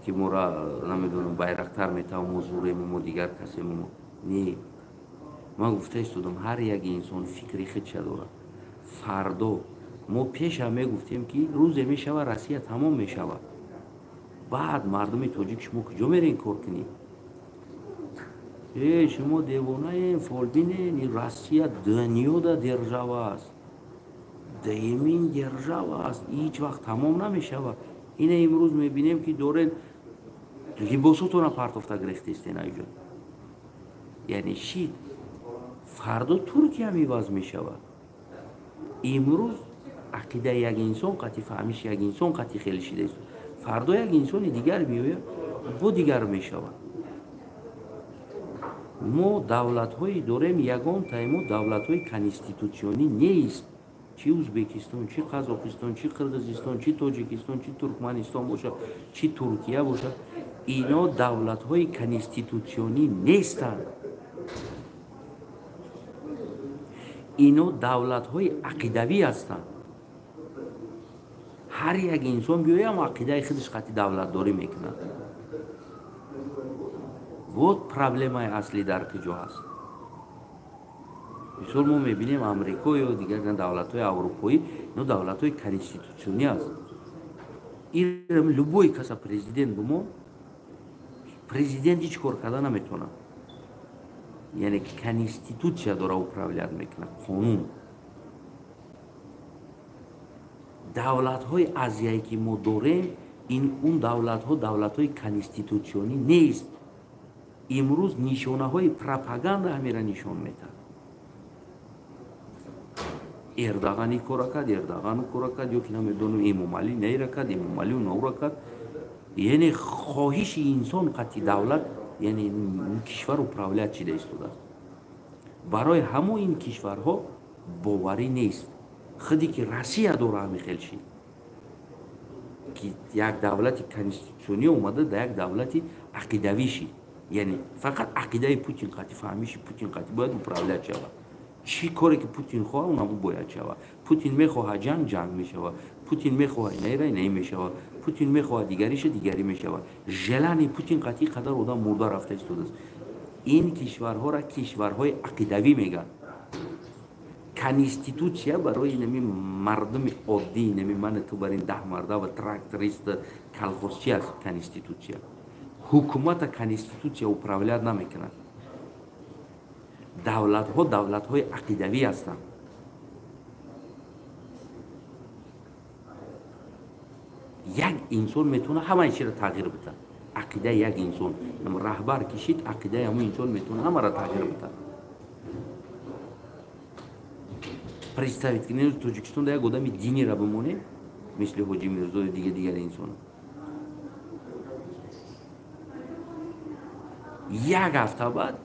ки моро намедонам байрақтар метавон, мо зурему, мо дигар касему. Не, ман гуфта истодам ҳар як инсон фикри худша дорад. Фардо мо пеша мегуфтем ки рӯзе мешава Россия тамом мешавад. Баъд мардуми тоҷик шумо куҷо мерен кор кунед? Шумо девонаем, фолбинен, ин Россия дунёда держава аст. Доимин держава аст, ҳеҷ вақт тамом намешавад. Ина имрӯз мебинем ки дорен либосотона партофта гирифтестен айҷо. Яъне чӣ? Фардо Туркия миваз мешавад. Имрӯз ақидаи як инсон қатъи фаҳмиши як инсон қатъи хеле шидааст. Фардо як инсони дигар меояд, бо дигар мешавад. Мо давлатҳое дорем, ягон таймо давлатҳои конститутсионӣ нест. Чӣ Узбекистон, чӣ Қазоқистон, чӣ Қирғизистон, чӣ Тоҷикистон, чӣ Туркманистон бошад, чӣ Туркия бошад, ино давлатҳои конститутсионӣ нестанд. Ино давлатҳои ақидавӣ ҳастанд. Ҳар як инсон биёям ақидаи худаш қатъи давлатдорӣ мекунад. Вот проблемаи аслӣ дар куҷо ҳаст. Мисол мо мебинем Амрико ё дигар давлатҳои аврупоӣ, ино давлатҳои конститутсионӣ аст. Ин любой каса президент бумо, президент ҳеҷ кор карда наметавонад. Яъне конститутсия дора управлять мекунад, қонун. Давлатҳои Азияе ки мо дорем, ин он давлатҳо давлатҳои конститутсионӣ нест. Имрӯз нишонаҳои пропаганда ҳамира нишон медиҳад. Эрдоған ин кора кард, Эрдоған ӯ кора кард, ё ки намедонам Эмомалӣ нейра кард, Эмомалӣ наура кард. Яъне хоҳиши инсон қатъи давлат, яъне кишвар управлять шида истодааст. Барои ҳамон ин кишварҳо боварӣ нест. Худе ки Россия дора ҳамин хел шид, ки як давлати конститутсионӣ омада дар як давлати ақидавӣ шид. Яъне фақат ақидаи Путин қатъи, фаҳмиши Путин қатъи бояд управлять шавад. Чӣ коре ки Путин хоҳад, он ҳамон бояд шавад. Путин мехоҳад ҷанг, ҷанг мешавад. Путин мехоҳад инайра, инай мешавад. Путин мехоҳад дигариша, дигарӣ мешавад. Желани Путин қатъи қадар одам мурда рафта истодааст. Ин кишварҳоро кишварҳои ақидавӣ мегӯянд. Конститутсия барои инами мардуми оддӣ, инами ман ту бар ин 10 марда ва тракторист, колхозчи аст конститутсия. Ҳукумата конститутсия управлять намекунад. Давлатҳо давлатҳои ақидавӣ ҳастанд. Як инсон метавонад ҳамаи чиро тағйир бидиҳад. Ақидаи як инсон, раҳбар кишид, ақидаи ҳамон инсон метавонад ҳамаро тағйир бидиҳад. Представить кунед, Тоҷикистонда як одами динира бимонем, мисли Ҳоҷи Мирзоев, дигар инсон. Як ҳафта баъд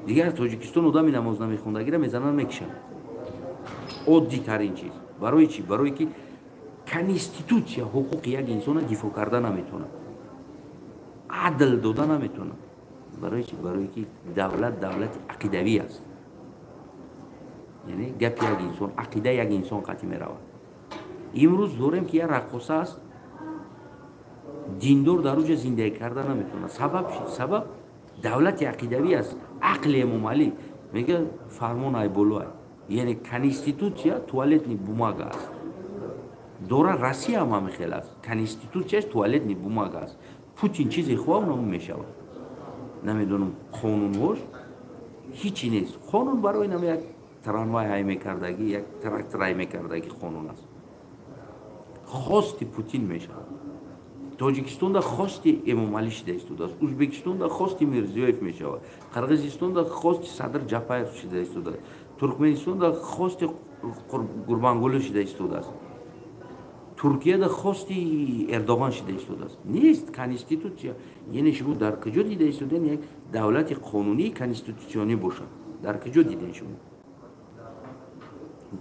дигар Тоҷикистон одами намоз намехондагиро мезананд, мекушанд. Оддитарин чиз. Барои чӣ? Барое ки конститутсия ҳуқуқи як инсонро дифоъ карда наметавонад, адл дода наметавонад. Барои чӣ? Барое ки давлат давлати ақидавӣ аст. Яъне гапи як инсон, ақидаи як инсон қатъи меравад. Имрӯз дорем ки як раққоса аст, диндор дар уҷа зиндагӣ карда наметавонад. Сабаб чӣ? Сабаб давлати ақидавӣ аст. Ақли Эмомалӣ мегӯяд фармон ай боло ай. Яъне конститутсия туалетный бумага аст. Дора Россия ҳам ҳамин хел аст. Конститутсияш туалетный бумага аст. Путин чизе хоҳад, онам мешавад. Намедонам қонунҳош ҳичи нест. Қонун барои нам як трамвай ҳай мекардагӣ, як трактор ҳай мекардагӣ қонун аст. Хости Путин мешавад. Тоҷикистонда хости Эмомалӣ шида истодааст, Ӯзбекистонда хости Мирзиёев мешавад, Қирғизистонда хости Садир Ҷапаев шида истодааст, Туркменистонда хости Гурбангулӣ шида истодааст, Туркияда хости Эрдоған шида истодааст. Нест конститутсия. Яъне шумо дар куҷо дида истоден як давлати қонунии конститутсионӣ бошад? Дар куҷо диден шумо?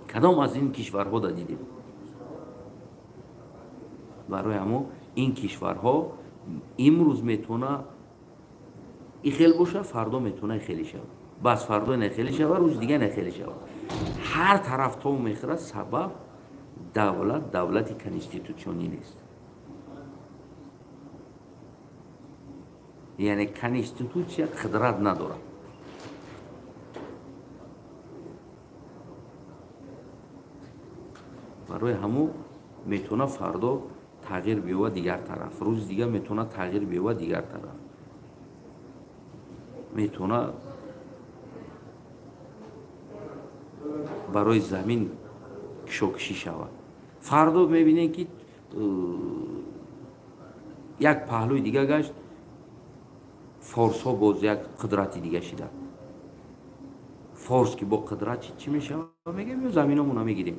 Кадом аз ин кишварҳо да дидем? Барои ҳамо ин кишварҳо имрӯз метавона и хел бошад, фардо метавона хеле шавад. Бас фардо не хеле шавад, рӯзи дига не хеле шавад. Ҳар тараф то мехӯрад, сабаб давлат давлати конститутсионӣ нест. Яъне конститутсия қудрат надорад. Барои ҳамо метавона фардо тағйир биёвад дигар тараф, рӯзи дига метавона тағйир биёвад дигар тараф, метавона барои замин кишокишӣ шавад. Фардо мебинем ки як паҳлӯи дига гашт, форсҳо боз як қудрати дига шиданд. Форс ки бо қудрат чӣ мешавад? Мегӯям ё заминомона мегирем,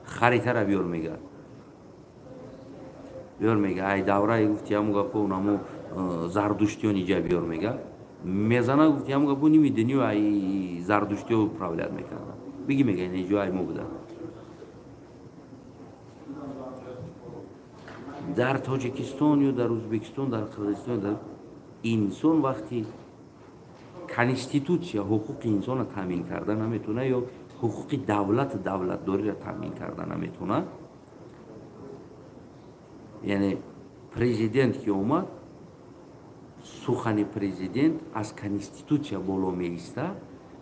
харитара биёр мегӯяд. Биёр мега, ай давраи гуфти ҳамун гапо унамо зардуштиён иҷа биёр мега. Мезана гуфти ҳамун гапо ними дунё ай зардуштиё управлять мекарданд. Биги мега, ин иҷо ай мо буданд. Дар Тоҷикистон ё дар Ӯзбекистон, дар Қирғизистон, дар инсон вақти конститутсия ҳуқуқи инсонро таъмин карда наметавонад ё ҳуқуқи давлату давлатдориро таъмин карда наметавонад. Яъне президент ки омад, сухани президент аз конститутсия боло меистад,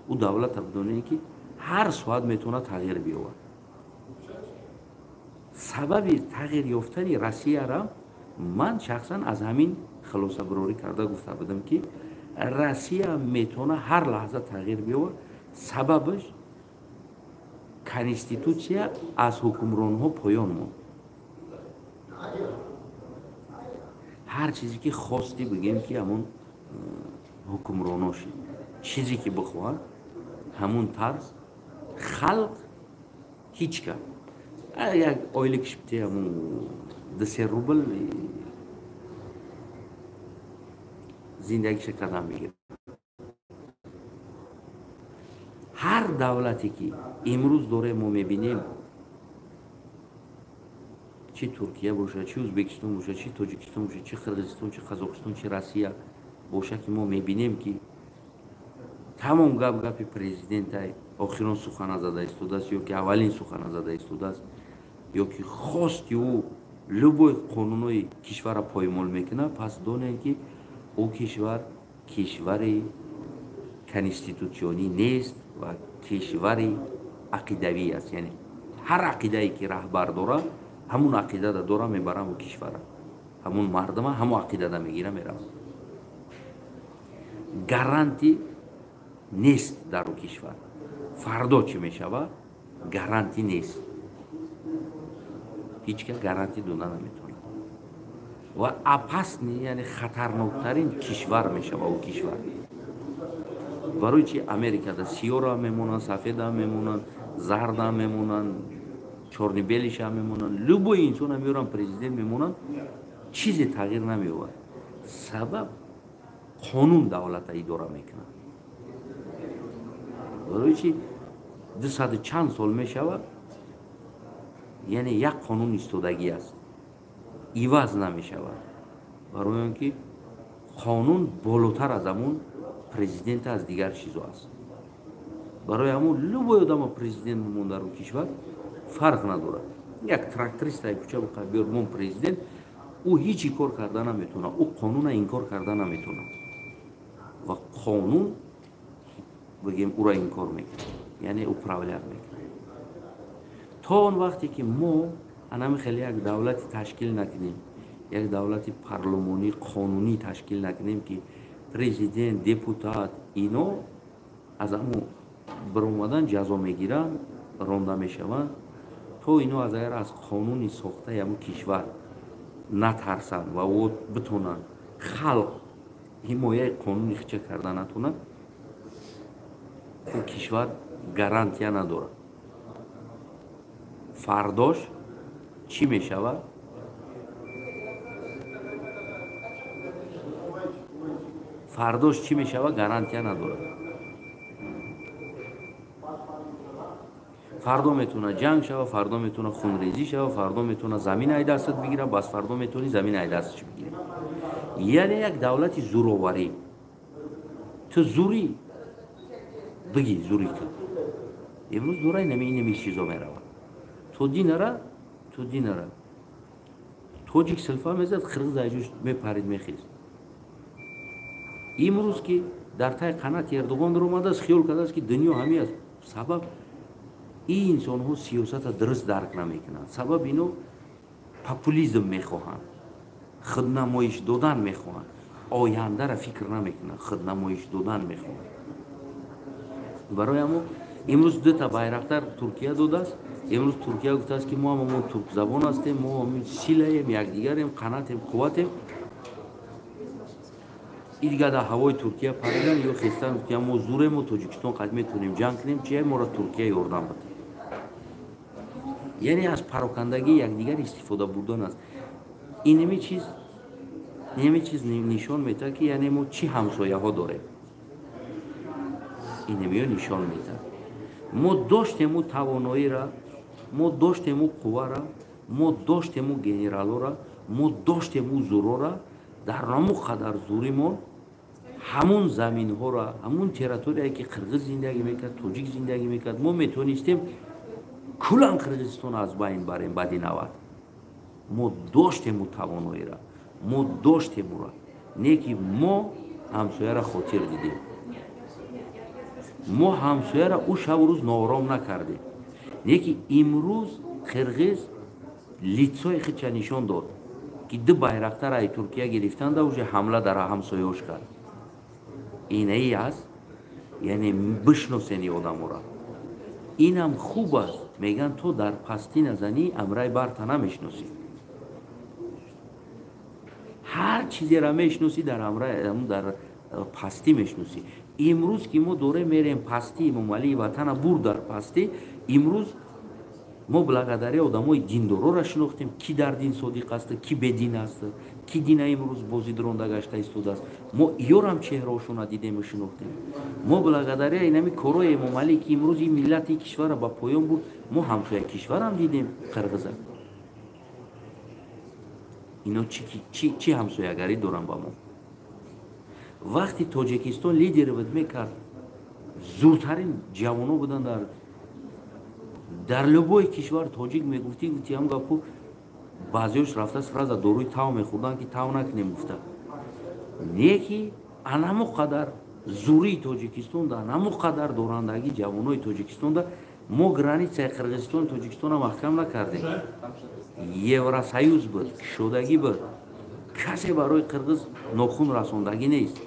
ӯ давлата бидонед ки ҳар соат метавонад тағйир биёвад. Сабаби тағйир ёфтани Россияра Ман шахсан аз ҳамин хулосабарорӣ карда гуфта будам, ки Россия метавона ҳар лаҳза тағйир биёвад. Сабабаш конститутсия аз ҳукмронҳо поён монд. Ҳар чизе ки хости бигем, ки ҳамун ҳукмроно шид, чизе ки бихоҳад ҳамун тарз, халқ ҳеҷ кам як оила кишибте ҳамун 2-3 рубл зиндагиша кардан мегирад. Ҳар давлате ки имрӯз дорем, мо мебинем, чи Туркия бошад, чи Ӯзбекистон бошад, чи Тоҷикистон бошад, чи Қирғизистон, чи Қазоқистон, чи Россия бошад, ки мо мебинем, ки тамом гап гапи президентай, охирон сухана зада истодааст ё ки аввалин сухана зада истодааст, ё ки хости ӯ любой қонунҳои кишварро поймол мекунад, пас донем, ки ӯ кишвар кишвари конститутсионӣ нест ва кишвари ақидавӣ аст. Яъне ҳар ақидае ки раҳбар дорад, ҳамун ақидада дора мебарам ӯ кишвара, ҳамун мардума ҳамун ақидада мегира меравад. Гаранти нест дар ӯ кишвар. Фардо чӣ мешавад, гаранти нест, ҳеҷ кас гаранти дода наметавонад. Ва опасный, яъне хатарноктарин кишвар мешавад ӯ кишвар. Барои чи Америкада сиёра мемонанд, сафеда мемонанд, зарда мемонанд, чёрно-белый ша мемонанд, любой инсона меоранд, президент мемонанд, чизе тағйир намеёбад. Сабаб қонун давлата идора мекунад. Барои чи дусаду чанд сол мешавад, яъне як қонун истодагӣ аст, иваз намешавад, барои он ки қонун болотар аз ҳамун президента, аз дигар чизо аст. Барои ҳамун любой одама президент бимон дар он кишвар, фарқ надорад. Як тракторист ай кӯча биёр мон президент, ӯ ҳеҷ кор карда наметавонад, ӯ қонуна инкор карда наметавонад ва қонун бигем ӯро инкор мекунад, яъне управлять мекунад. То он вақте ки мо анами хеле як давлати ташкил накунем, як давлати парлумонӣ қонунӣ ташкил накунем, ки президент, депутат ино аз ҳамун биромадан ҷазо мегиранд, ронда мешаванд, то ино аз агар аз қонуни сохтаи ҳамун кишвар натарсанд ва ӯ битонанд халқ ҳимояи қонуни хича карда натонад, ӯ кишвар гарантия надорад. Фардош чӣ мешавад? Фардош чӣ мешавад, гарантия надорад. Фардо метавонад ҷанг шава, фардо метавонад хунрезӣ шава, фардо метавонад замин ай дастат бигирад, бас фардо метавонӣ замин ай дасташ бигирӣ. Яъне як давлати зӯроварӣ. Ту зӯрӣ бигӣ, зӯрӣ кун. Имрӯз дора инами чизо меравад. То динара, то динара. Тоҷик силфа мезад, қирғиз айҷош мепарид, мехез. Имрӯз ки дар таи қанати Эрдоғон даромадааст, хиёл кардааст, ки дунё ҳамин аст. Сабаб ин инсонҳо сиёсата дуруст дарк намекунанд. Сабаб ино популизм мехоҳанд, худнамоиш додан мехоҳанд, ояндара фикр намекунанд, худнамоиш додан мехоҳанд. Барои ҳамо имрӯз дута байрақтар Туркия додааст. Имрӯз Туркия гуфтааст, ки мо ҳамамон туркзабон ҳастем, мо ҳамин силаем, якдигарем, қанатем, қувватем. И дигар дар ҳавои Туркия паридан ё хестан, гуфтия мо зурем, Тоҷикистон қад метавонем ҷанг кунем, чия моро Туркия ёрдам бад. Яъне аз парокандагии якдигар истифода бурдан аст. Инами чиз нишон медиҳад, ки яъне мо чӣ ҳамсояҳо дорем. Инамиё нишон медиҳад. Мо доштему тавоноира, мо доштему қуввара, мо доштему генералора, мо доштему зурора, дар ҳамун қадар зуримон ҳамун заминҳоро, ҳамун территорияе ки қирғиз зиндагӣ мекард, тоҷик зиндагӣ мекард, мо метавонистем куллан Қирғизистонро аз байн барем баъди 90. Мо доштему тавоноиро, мо доштем ура, не ки мо ҳамсояро хотир дидем. Мо ҳамсояро ӯ шабу рӯз ноором накардем. Не ки имрӯз қирғиз лицои худша нишон дод. Ки ду байрақтар ай Туркия гирифтанда уже ҳамла дар ҳамсоёш кард. Инаи аст, яъне бишносени одамора. Инам хуб аст, мегӯянд то дар пастӣ назанӣ амрай барта намешиносӣ. Ҳар чизеро мешиносӣ дар амрай дар пастӣ мешиносӣ. Имрӯз ки мо дорем мерем пастӣ, Эмомалии ватана бурд дар пастӣ, имрӯз мо благодаря одамои диндорора шинохтем, ки дар дин содиқ аст, ки бедин аст, ки дина имрӯз бозӣ дронда гашта истодааст. Мо иёрам чеҳраошона дидему шинохтем. Мо благодаря инами корои Эмомалӣ, ки имрӯз ин миллати ин кишварро ба поён бурд, мо ҳамсоя кишварам дидем қирғиза. Ино чӣ ҳамсоягарӣ доранд ба мо? Вақти Тоҷикистон лидер буд мекард, зудтарин ҷавоно буданд дар любой кишвар тоҷик мегуфтӣ, гуфти ҳам гапу баъзеош рафта сразу доруи тав мехӯрданд, ки тав накунем гуфта. Не ки анамо қадар зурии Тоҷикистонда, анамо қадар дорандагии ҷавонои Тоҷикистонда мо границаи Қирғизистону Тоҷикистонро маҳкам накардем. Евросоюз буд, кушодагӣ буд. Касе барои қирғиз нохун расондагӣ нест.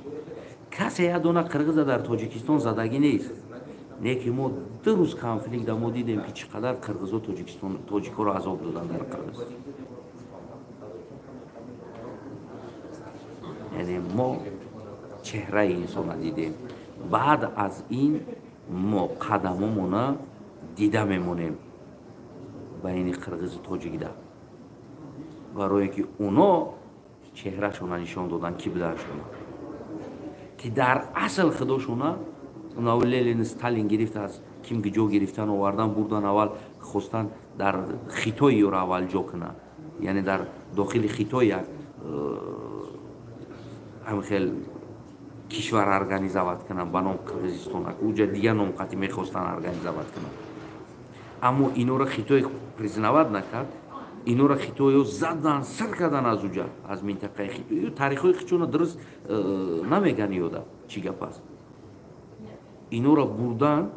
Касе як дона қирғиза дар Тоҷикистон задагӣ нест. Не ки мо ду рӯз конфликта мо дидем, ки чӣ қадар қирғизо Тоҷикистон тоҷикоро азоб доданд дар Қирғиз. Яъне мо чеҳраи инсона дидем. Баъд аз ин мо қадамомона дида мемонем байни қирғизу тоҷикда, барое ки уно чеҳрашона нишон доданд, ки буданшона, ки дар асл худошона унав Ленин Сталин гирифт аз ким ки ҷо гирифтан овардан бурдан, аввал хостан дар Хитой ёро аввал ҷо кунанд, яъне дар дохили Хитой як ҳамин хел кишвар организовать кунанд ба ном Қирғизистон, уҷа дигар ном қатӣ мехостанд организовать кунанд. Аммо инора Хитой признавать накард, инора Хитойё задан сир кардан аз уҷа, аз минтақаи Хитой. Таърихҳои хичона дуруст намеган ёда чӣ гап аст. Инора бурдан,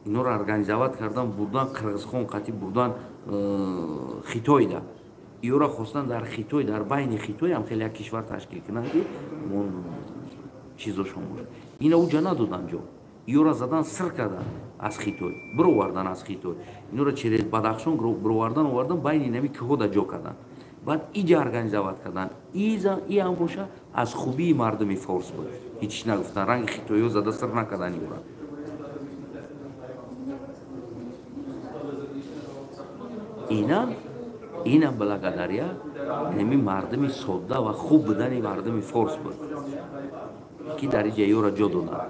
инора организовать кардан, бурдан Қирғизхон қатӣ бурдан Хитойда. Иёра хостан дар Хитой, дар байни Хитой ҳам хеле як кишвар ташкил кунанд, ки чизошон бошад. Ина уҷа надодан ҷо. Иёра задан сир кардан аз Хитой, бировардан аз Хитой. Инора через Бадахшон бировардан, овардан байни нами кӯҳода ҷо кардан. Баъд иҷа организовать кардан. И ҳам боша аз хубии мардуми форс буд. Ҳеҷ нагуфтан, ранги хитоиё зада сир накардан иёра. Инам благодаря ҳами мардуми содда ва хуб будани мардуми форс буд, ки дар иҷа ёра ҷо доданд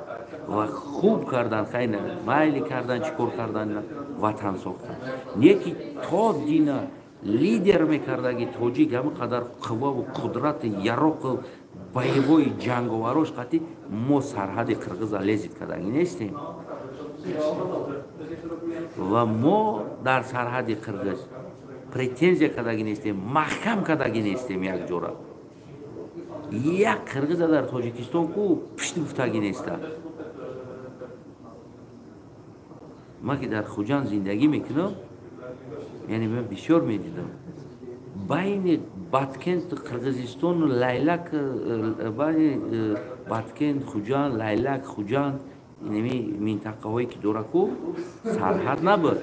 ва хуб кардан, хайна майли кардан, чӣ кор кардан, ватан сохтан. Не ки то дина лидер мекардаги тоҷик ҳамин қадар қувваву қудрати яроқу боевои ҷанговарош қатӣ мо сарҳади қирғиза лезит кардаги нестем. Ва мо дар сарҳади қирғиз претензия кардаги нестем, маҳкам кардаги нестем як ҷора. Як қирғиза дар Тоҷикистон ку пишт гуфтаги неста. Ман ки дар Хуҷанд зиндагӣ мекунам, яъне ман бисёр медидам. Байни Баткент, Қирғизистону Лайлак, байни Баткент, Хуҷанд, Лайлак, Хуҷанд, инами минтақаҳое ки дора ку сарҳад набуд.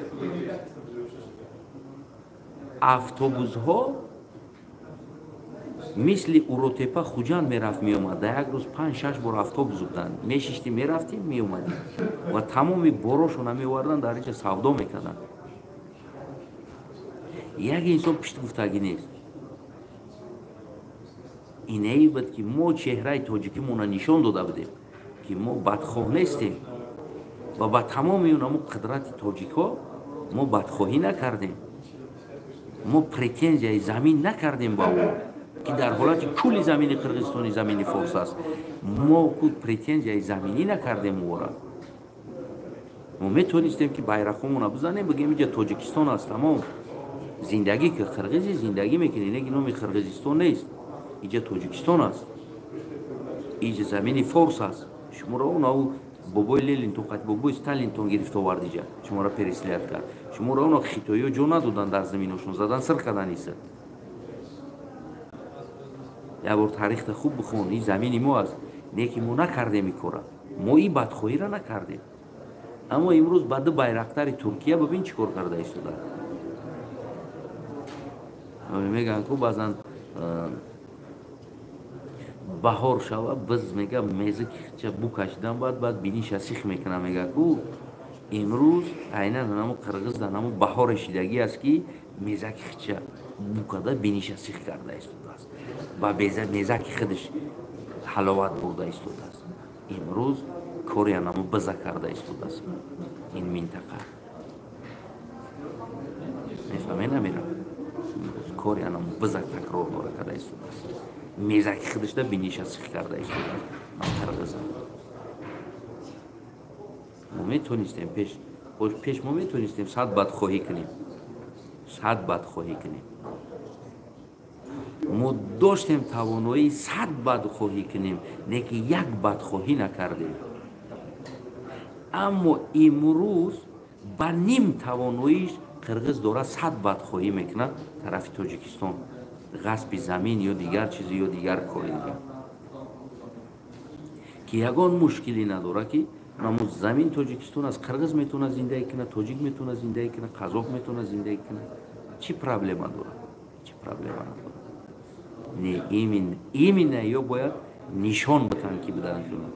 Автобусҳо мисли Уротепа Хуҷанд мерафт меомад. Дар як рӯз 5-6 бор автобус буданд. Мешиштем, мерафтем, меомадем. Ва тамоми борошона меоварданд, дар инҷа савдо мекарданд. Як инсон пишт гуфтагӣ нест. Инае буд, ки мо чеҳраи тоҷикимона нишон дода будем, ки мо бадхоҳ нестем ва ба тамоми онамо қудрати тоҷикҳо мо бадхоҳӣ накардем. Мо претензияи замин накардем ба ӯ, ки дар ҳолати кулли замини Қирғизистони замини форс аст. Мо ку претензияи заминӣ накардем ӯра. Мо метавонистем, ки байрақҳомона бизанем, бигем инҷа Тоҷикистон аст, тамом. Зиндагӣ ки қирғизи зиндагӣ мекунӣ, не ки номи Қирғизистон нест. Инҷа Тоҷикистон аст. Инҷа замини форс аст. Шуморо онав бобои Ленинтон, бобои Сталинтон гирифта овард инҷа. Шуморо переслед кард. Шуморо оно хитоиё ҷо надоданд дар заминошон, задан сир кардан иса. Як бор таърихта хуб бихон, ин замини мо аст. Не ки мо накардем ин кора, мо ин бадхоҳиро накардем. Аммо имрӯз ба ду байрақтари Туркия бибин чӣ кор карда истода. Мегӯянд ку баъзан баҳор шава, биз мега меза ки бу кашидан, баъд биниша сих мекунам. Мега ку имрӯз айнан намо қирғиз дар намо баҳоре шидагӣ аст, ки мезаки хича бу карда биниша сих карда истодааст, ба мезаки худаш ҳаловат бурда истодааст. Имрӯз кори анамо биза карда истодааст ин минтақа. Мефаҳме намерам, кори анамо биза такрор дора карда истодааст, мезаки худашда биниша сих карда истодааст қирғиза. Мо метонистем пеш мо метонистем сад бадхоҳӣ кунем, сад бадхоҳӣ кунем. Мо доштем тавоноии сад бадхоҳӣ кунем, не ки як бадхоҳӣ накардем. Аммо имрӯз ба ним тавоноиш қирғиз дора сад бадхоҳӣ мекунад тарафи Тоҷикистон, ғасби замин ё дигар чиз ё дигар кори дигар, ки ягон мушкилӣ надорад, ки намуз замин Тоҷикистон аст. Қирғиз метавонад зиндагӣ кунад, тоҷик метавонад зиндагӣ кунад, қазоқ метавонад зиндагӣ кунад. Чӣ проблема дорад? Чӣ проблема надорад? Не, именно ё бояд нишон битанд, ки биданшона.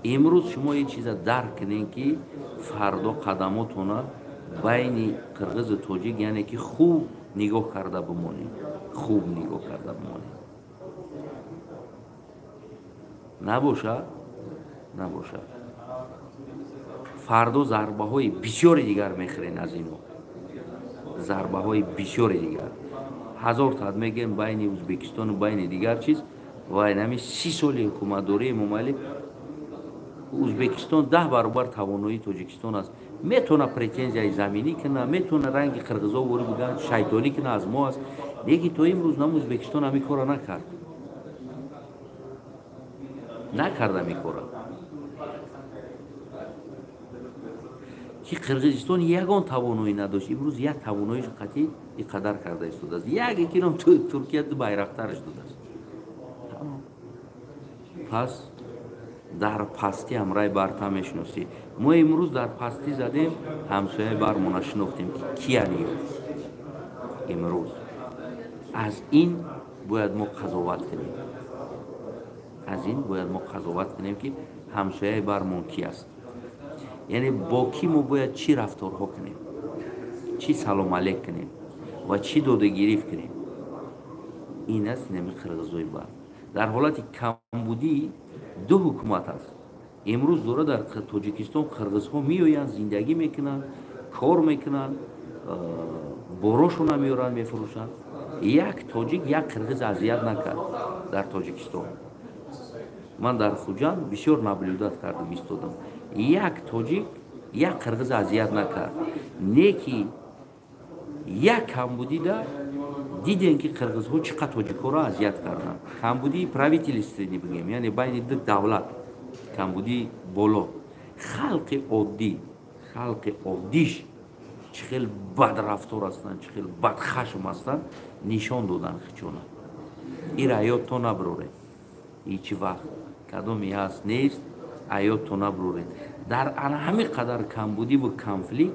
Имрӯз шумо ин чиза дарк кунед, ки фардо қадамотона байни қирғизу тоҷик, яъне ки хуб нигоҳ карда бимонед, хуб нигоҳ карда бимонед. Набошад, набошад, фардо зарбаҳои бисёри дигар мехӯрен аз ино, зарбаҳои бисёри дигар. Ҳазор тад мегӯем байни Ӯзбекистону байни дигар чиз, ва инами 30 соли ҳукуматдории Эмомалӣ Ӯзбекистон 10 баробар тавоноии Тоҷикистон аст. Метавона претензияи заминӣ кунад, метавона ранги қирғизо ворид бигӯянд, шайтонӣ кунад, аз мо аст. Лекин то имрӯз нам Ӯзбекистон ҳамин корро накард, накард ҳамин корро. Ки Қирғизистон ягон тавоноӣ надошт, имрӯз як тавоноиш қатъи ин қадар карда истодааст. Як якином Туркия ду байрақтараш додааст. Пас дар пастӣ ҳамраи барта мешиносӣ. Мо имрӯз дар пастӣ задем, ҳамсояи бармона шинохтем, ки киян ё имрӯз. Аз ин бояд мо қазоват кунем, аз ин бояд мо қазоват кунем, ки ҳамсояи бармон ки аст. Яъне бо кӣ мо бояд чӣ рафторҳо кунем, чӣ салом алейк кунем ва чӣ додагирифт кунем. Ин аст нами қирғизои бар. Дар ҳолати камбудӣ ду ҳукумат аст. Имрӯз дора дар Тоҷикистон қирғизҳо меоянд, зиндагӣ мекунанд, кор мекунанд, борошона меоранд, мефурӯшанд. Як тоҷик як қирғиз азият накард дар Тоҷикистон. Ман дар Хуҷанд бисёр наблюдат кардам, истодам. Як тоҷик як қирғиз азият накард. Не ки як камбудида дидем, ки қирғизҳо чӣ қадр тоҷикҳоро азият карданд. Камбудии правительственный бигем, яъне байни ду давлат камбудии боло. Халқи оддӣ, халқи оддиш чӣ хел бадрафтор ҳастанд, чӣ хел бадхашм ҳастанд, нишон доданд хичона. Ира аёдто наброред. Ҳеҷ вақт кадоме ҳаст нест, аёдто наброред. Дар ана ҳамин қадар камбудиву конфликт,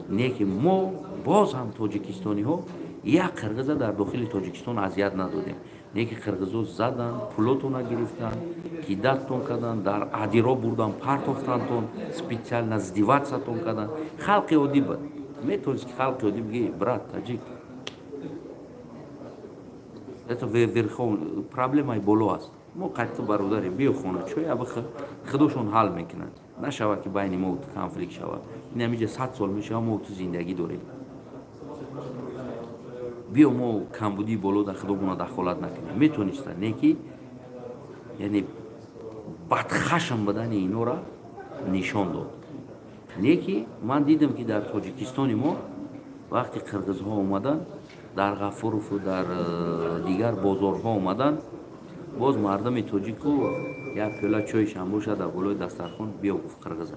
не ки мо боз ҳам тоҷикистониҳо як қирғиза дар дохили Тоҷикистон азият надодем. Не ки қирғизо заданд, пулотона гирифтанд, кидаттон карданд, дар адиро бурдан, партофтантон, специально издеваться-тон карданд. Халқи оддӣ буд. Метавонист ки халқи оддӣ бигӯи брат таҷик, это верхов проблемаи боло аст. Мо қатъи бародарем, биё хона, чой абихӯр, худошон ҳал мекунанд. Нашавад ки байни мо конфликт шавад. Ин ҳамиҷа 100 сол мешавад, мо ту зиндагӣ дорем. Биё мо камбудии боло дар худомона дахолат накунем. Метонистанд, не ки яъне бадхашм будани инора нишон дод. Не ки ман дидам, ки дар Тоҷикистони мо вақти қирғизҳо омаданд, дар Ғафурову дар дигар бозорҳо омаданд, боз мардуми тоҷику як пиёла чойшам бошад дар болои дастархон, биё гуфт қирғиза.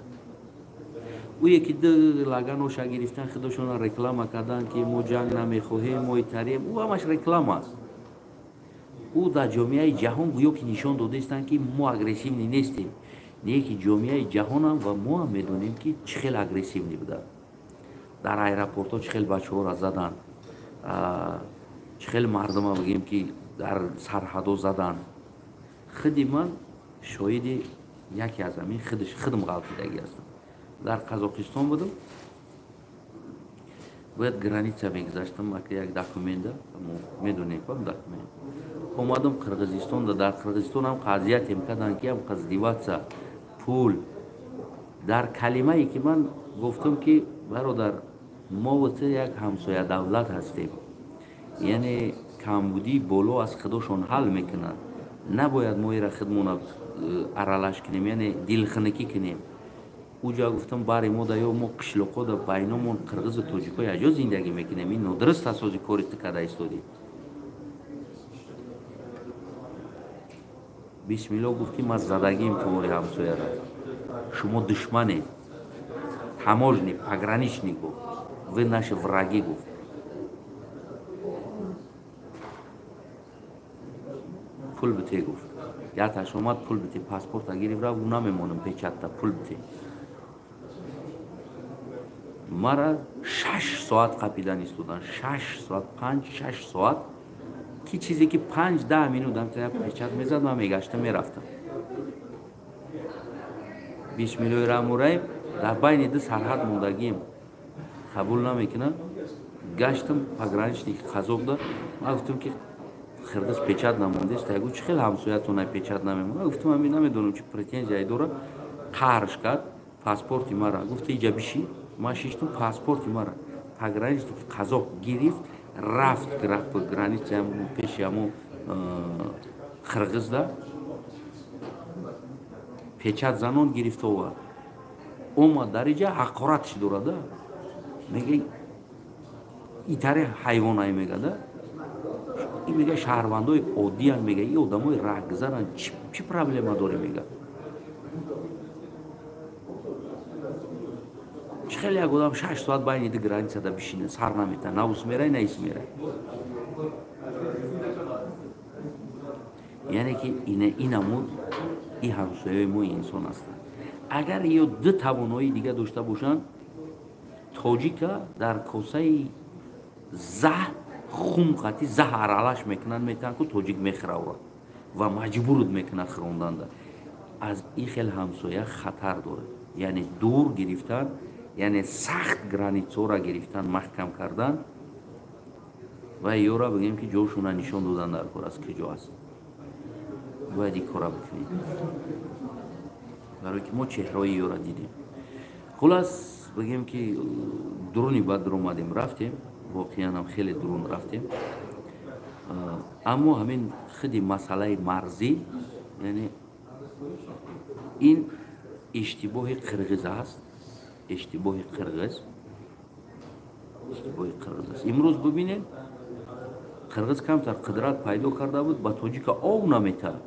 Ӯ яки ду лаганоша гирифтан, худошона реклама карданд, ки мо ҷанг намехоҳем, мо итарем. Ӯ ҳамаш реклама аст. Ӯ дар ҷомеаи ҷаҳон гӯё ки нишон додаистанд, ки мо агрессивный нестем. Не ки ҷомеаи ҷаҳонам ва мо ҳам медонем, ки чӣ хел агрессивный буданд. Дар аэропортҳо чӣ хел бачаҳоро заданд, чӣ хел мардума бигем ки дар сарҳадо заданд. Худи ман шоҳиди яке аз ҳамин худам ғалтидагӣ ҳастам. Дар Қазоқистон будам, бояд граница мегузаштам, як документа, медонем документ. Омадам Қирғизистон, дар Қирғизистон ҳам қазиятем карданд, ки ҳам издеваться пул. Дар калимае ки ман гуфтам, ки бародар, мо ва ту як ҳамсоя давлат ҳастем, яъне камбудии боло аз худошон ҳал мекунанд, набояд мо ира худмона аралаш кунем, яъне дилхунукӣ кунем. Уҷа гуфтам, бари мо да ё мо қишлоқо да байномон қирғизу тоҷико якҷо зиндагӣ мекунем, ин нодуруст асоси кори ту карда истодӣ. Бисмилло гуфт, ки ман задагим тувори ҳамсояра, шумо душманед, таможник, пограничник гуфт, вы наши враги гуфт. Пул бите гуфт, яташ омад, пул бите, паспорта гирифт рафт, гуфт намемонам печатта, пул бите. Мара 6 соат қапидан истодан, 6 соат, 5-6 соат, ки чизе ки 5-10 минут ҳам печат мезад, ман мегаштам мерафтам. Бисмиллоҳи раҳмони раҳим, дар байни ду сарҳад мондагием, қабул намекунам. Гаштам пограничник қазоқда, ман гуфтам, ки қирғиз печат намондест. Гуфт, чӣ хел ҳамсоятон печат намемонад? Гуфтам, ҳамин намедонам чӣ претензияе дорад. Қаҳрш кард, паспорти мара гуфт, иҷа биши. Ман шиштам, паспорти мара пограничник қазоқ гирифт, рафт граница пеши ҳамо қирғизда печат занон гирифт овард. Омад дар иҷа ҳақоратш дорада, мега итаре ҳайвонае мегада, ин мега шаҳрвандои оддиян, мега и одамои раҳгузаранд, чӣ проблема дорӣ мега. Чӣ хеле як одам 6 соат байни ду границада бишина, сар намета, на ус мерай, на ис мерай. Яъне ки инамуд и ҳамсояи мо инсон ҳастанд. Агар ё ду тавоноии дига дошта бошанд, тоҷика дар косаи заҳ хум қати заҳ аралаш мекунанд, метаҳанд, ку тоҷик мехӯравад ва маҷбурут мекунад хӯронданда. Аз ин хел ҳамсоя хатар дорад, яъне дур гирифтан, яъне сахт границаро гирифтан, маҳкам кардан ва ёра бигем, ки ҷошуна нишон додан дар кор аст, ки ҷо аст. Бояд ин кора бикунем, барое ки мо чеҳраи ёра дидем. Хулас бигем, ки дуруни бад дуромадем, рафтем, воқеан ҳам хеле дурун рафтем. Аммо ҳамин худи масъалаи марзӣ, яъне ин иштибоҳи қирғиз аст, иштибоҳи қирғиз, иштибоҳи қирғиз аст. Имрӯз бибинед, қирғиз камтар қудрат пайдо карда буд, ба тоҷика ов наметаҳад.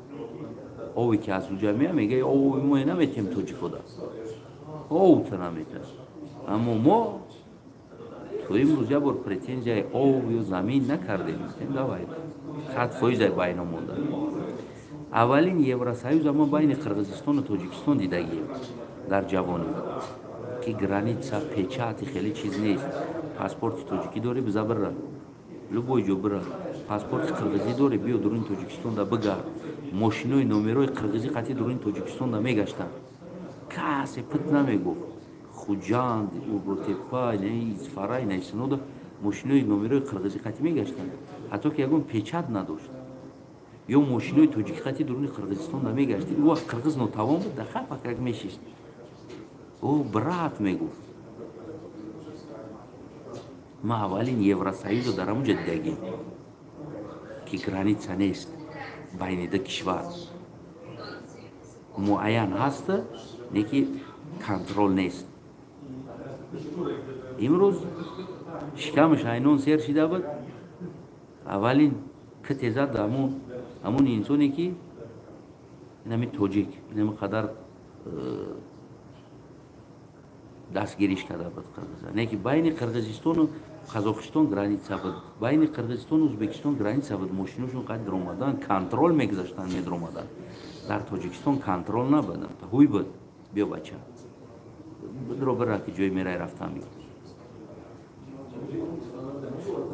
Ове ки аз уҷа мея, мега ови мо наметем тоҷикода, овта наметаҳад. Аммо мо то имрӯз як бор претензияи ов ё замин накардем, гуфтем давай 100% байно монда. Аввалин Евросоюза мо байни Қирғизистону Тоҷикистон дидагием дар ҷавонӣ, ки граница, печати хеле чиз нест. Паспорти тоҷикӣ дорӣ, биза бира, любой ҷо бира. Паспорти қирғизӣ дорӣ, биё дуруни Тоҷикистонда бигард. Мошинои номерои қирғизӣ қатъи дуруни Тоҷикистонда мегаштанд, касе пит намегуфт. Хуҷанд, Уротепа, Исфара, Исинода мошинои номерои қирғизӣ қатъи мегаштанд, ҳатто ки ягон печат надошт. Ё мошинои тоҷикӣ қатъи дуруни Қирғизистонда мегашт. Ӯ вақт қирғиз нотавон буд, дар хапакак мешишт, ӯ брат мегуфт. Ма аввалин Евросоюзо дар ҳамонҷа дидагим, ки граница нест байни ду кишвар, муайян ҳаста, не ки контрол нест. Имрӯз шикамаш айнон сер шида буд, аввалин ките зад ҳамон инсоне, ки инами тоҷик, инами қадар. Дастгириш карда буд Қирғиза. Не ки байни Қирғизистону Қазоқистон граница буд, байни Қирғизистону Ӯзбекистон граница буд, мошиношон қад даромадан, контрол мегузаштанд, медаромаданд. Дар Тоҷикистон контрол набуд, ҳуй буд, биё бача. Бидро бира ки ҷой мерай рафтан мегӯ.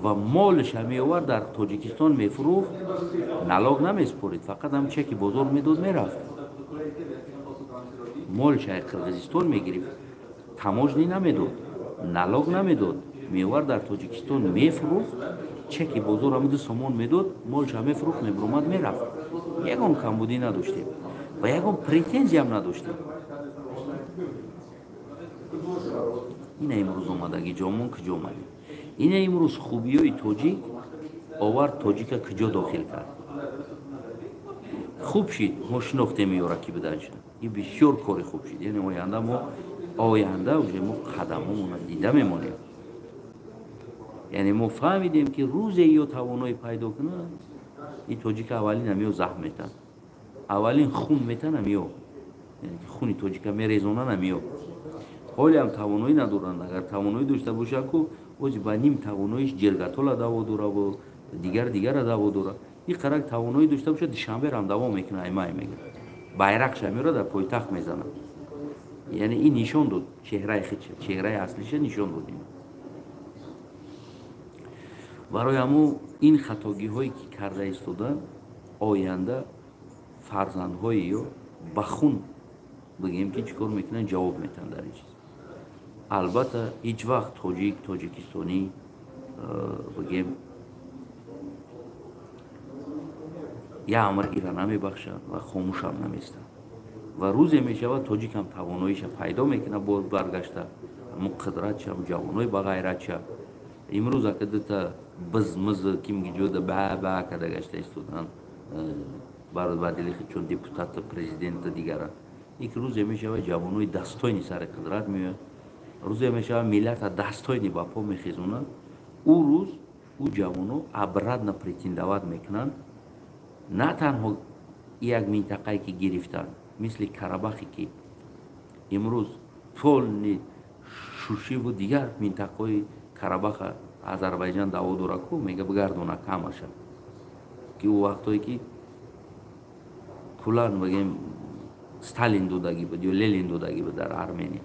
Ва молша меовард дар Тоҷикистон мефурӯхт, налог намеспорид, фақат ҳам чеки бозор медод мерафт. Молша Қирғизистон мегирифт, таможни намедод, налог намедод, меовард дар Тоҷикистон мефурӯхт, чеки бозор ҳам 2 сомон медод, молша мефурӯхт, мебуромад мерафт. Ягон камбудӣ надоштем ва ягон претензиям надоштем. Ина имрӯз омадаги ҷомон куҷо омадем? Ина имрӯз хубиёи тоҷик овард, тоҷика куҷо дохил кард? Хуб шид, мо шинохтем ёра ки буданша. Ин бисёр кори хуб шид. Яъне оянда мо оянда уже мо қадамомона дида мемонем. Яъне мо фаҳмидем ки рӯзе ё тавоноӣ пайдо кунад, ин тоҷика аввалин ҳамиё заҳм метан, аввалин хун метан ҳамиё, яъне ки хуни тоҷика мерезонан ҳамиё. Ҳоле ҳам тавоноӣ надоранд. Агар тавоноӣ дошта бошанд, ку ози ба ним тавоноиш ҷиргатола даво дораву дигар дигара даво дора. Ин қарак тавоноӣ дошта бошад, Душанберо ҳам даво мекунад, аймай мегӯяд. Байрақша меорад, дар пойтахт мезанад. Яъне ин нишон дод чеҳраи худша, чеҳраи аслиша нишон дод. Барои ҳамун ин хатогиҳое ки карда истода, оянда фарзандҳои ё ба хун бигем ки чӣ кор мекунанд, ҷавоб метаҳанд дар ин чиз. Албатта ҳеҷ вақт тоҷик, тоҷикистонӣ бигем я амр ира намебахшад ва хомӯшам наместад. Ва рӯзе мешавад тоҷикам тавоноиша пайдо мекунад, боз баргашта ҳамун қудратша, ҳамун ҷавонои ба ғайратша. Имрӯз ака дута бизмиз ким ҷода ба ба карда гашта истодан ба дили худ чун депутата, президента дигара. Ик рӯзе мешавад ҷавонои дастойни сари қудрат меояд, рӯзе мешавад миллата дастойни ба по мехезонад. Ӯ рӯз ӯ ҷавоно обратно претендовать мекунанд на танҳо як минтақае ки гирифтанд, мисли Карабахе ки имрӯз полни Шушиву дигар минтақаҳои Карабаха Азарбайҷан даъво дорад, ку мега бигардона камаша, ки ӯ вақтое ки куллан бигем Сталин додагӣ буд ё Ленин додагӣ буд дар Армения.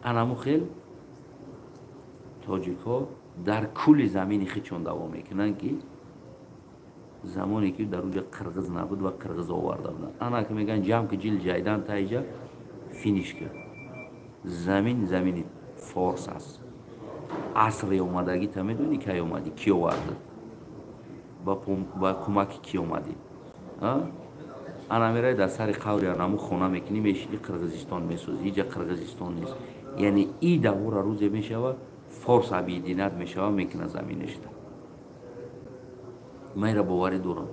Анаму хел тоҷикҳо дар кули замини худшон даъво мекунанд, ки замоне ки дар уҷа қирғиз набуд ва қирғиз оварда буданд. Ана ки мегӯянд ҷамъ ки ҷил ҷайдан таиҷа финиш ки замин замини форс аст. Асри омадагӣ та медонӣ кай омадӣ, ки оварда, ба кӯмаки ки омадӣ. Ана меравӣ дар сари қаври анаму хона мекунӣ, мешинӣ Қирғизистон месозӣ. Иҷа Қирғизистон нест. Яъне и давора рӯзе мешавад форс объединат мешавад, мекунад заминашта. Ман инро боварӣ дорам.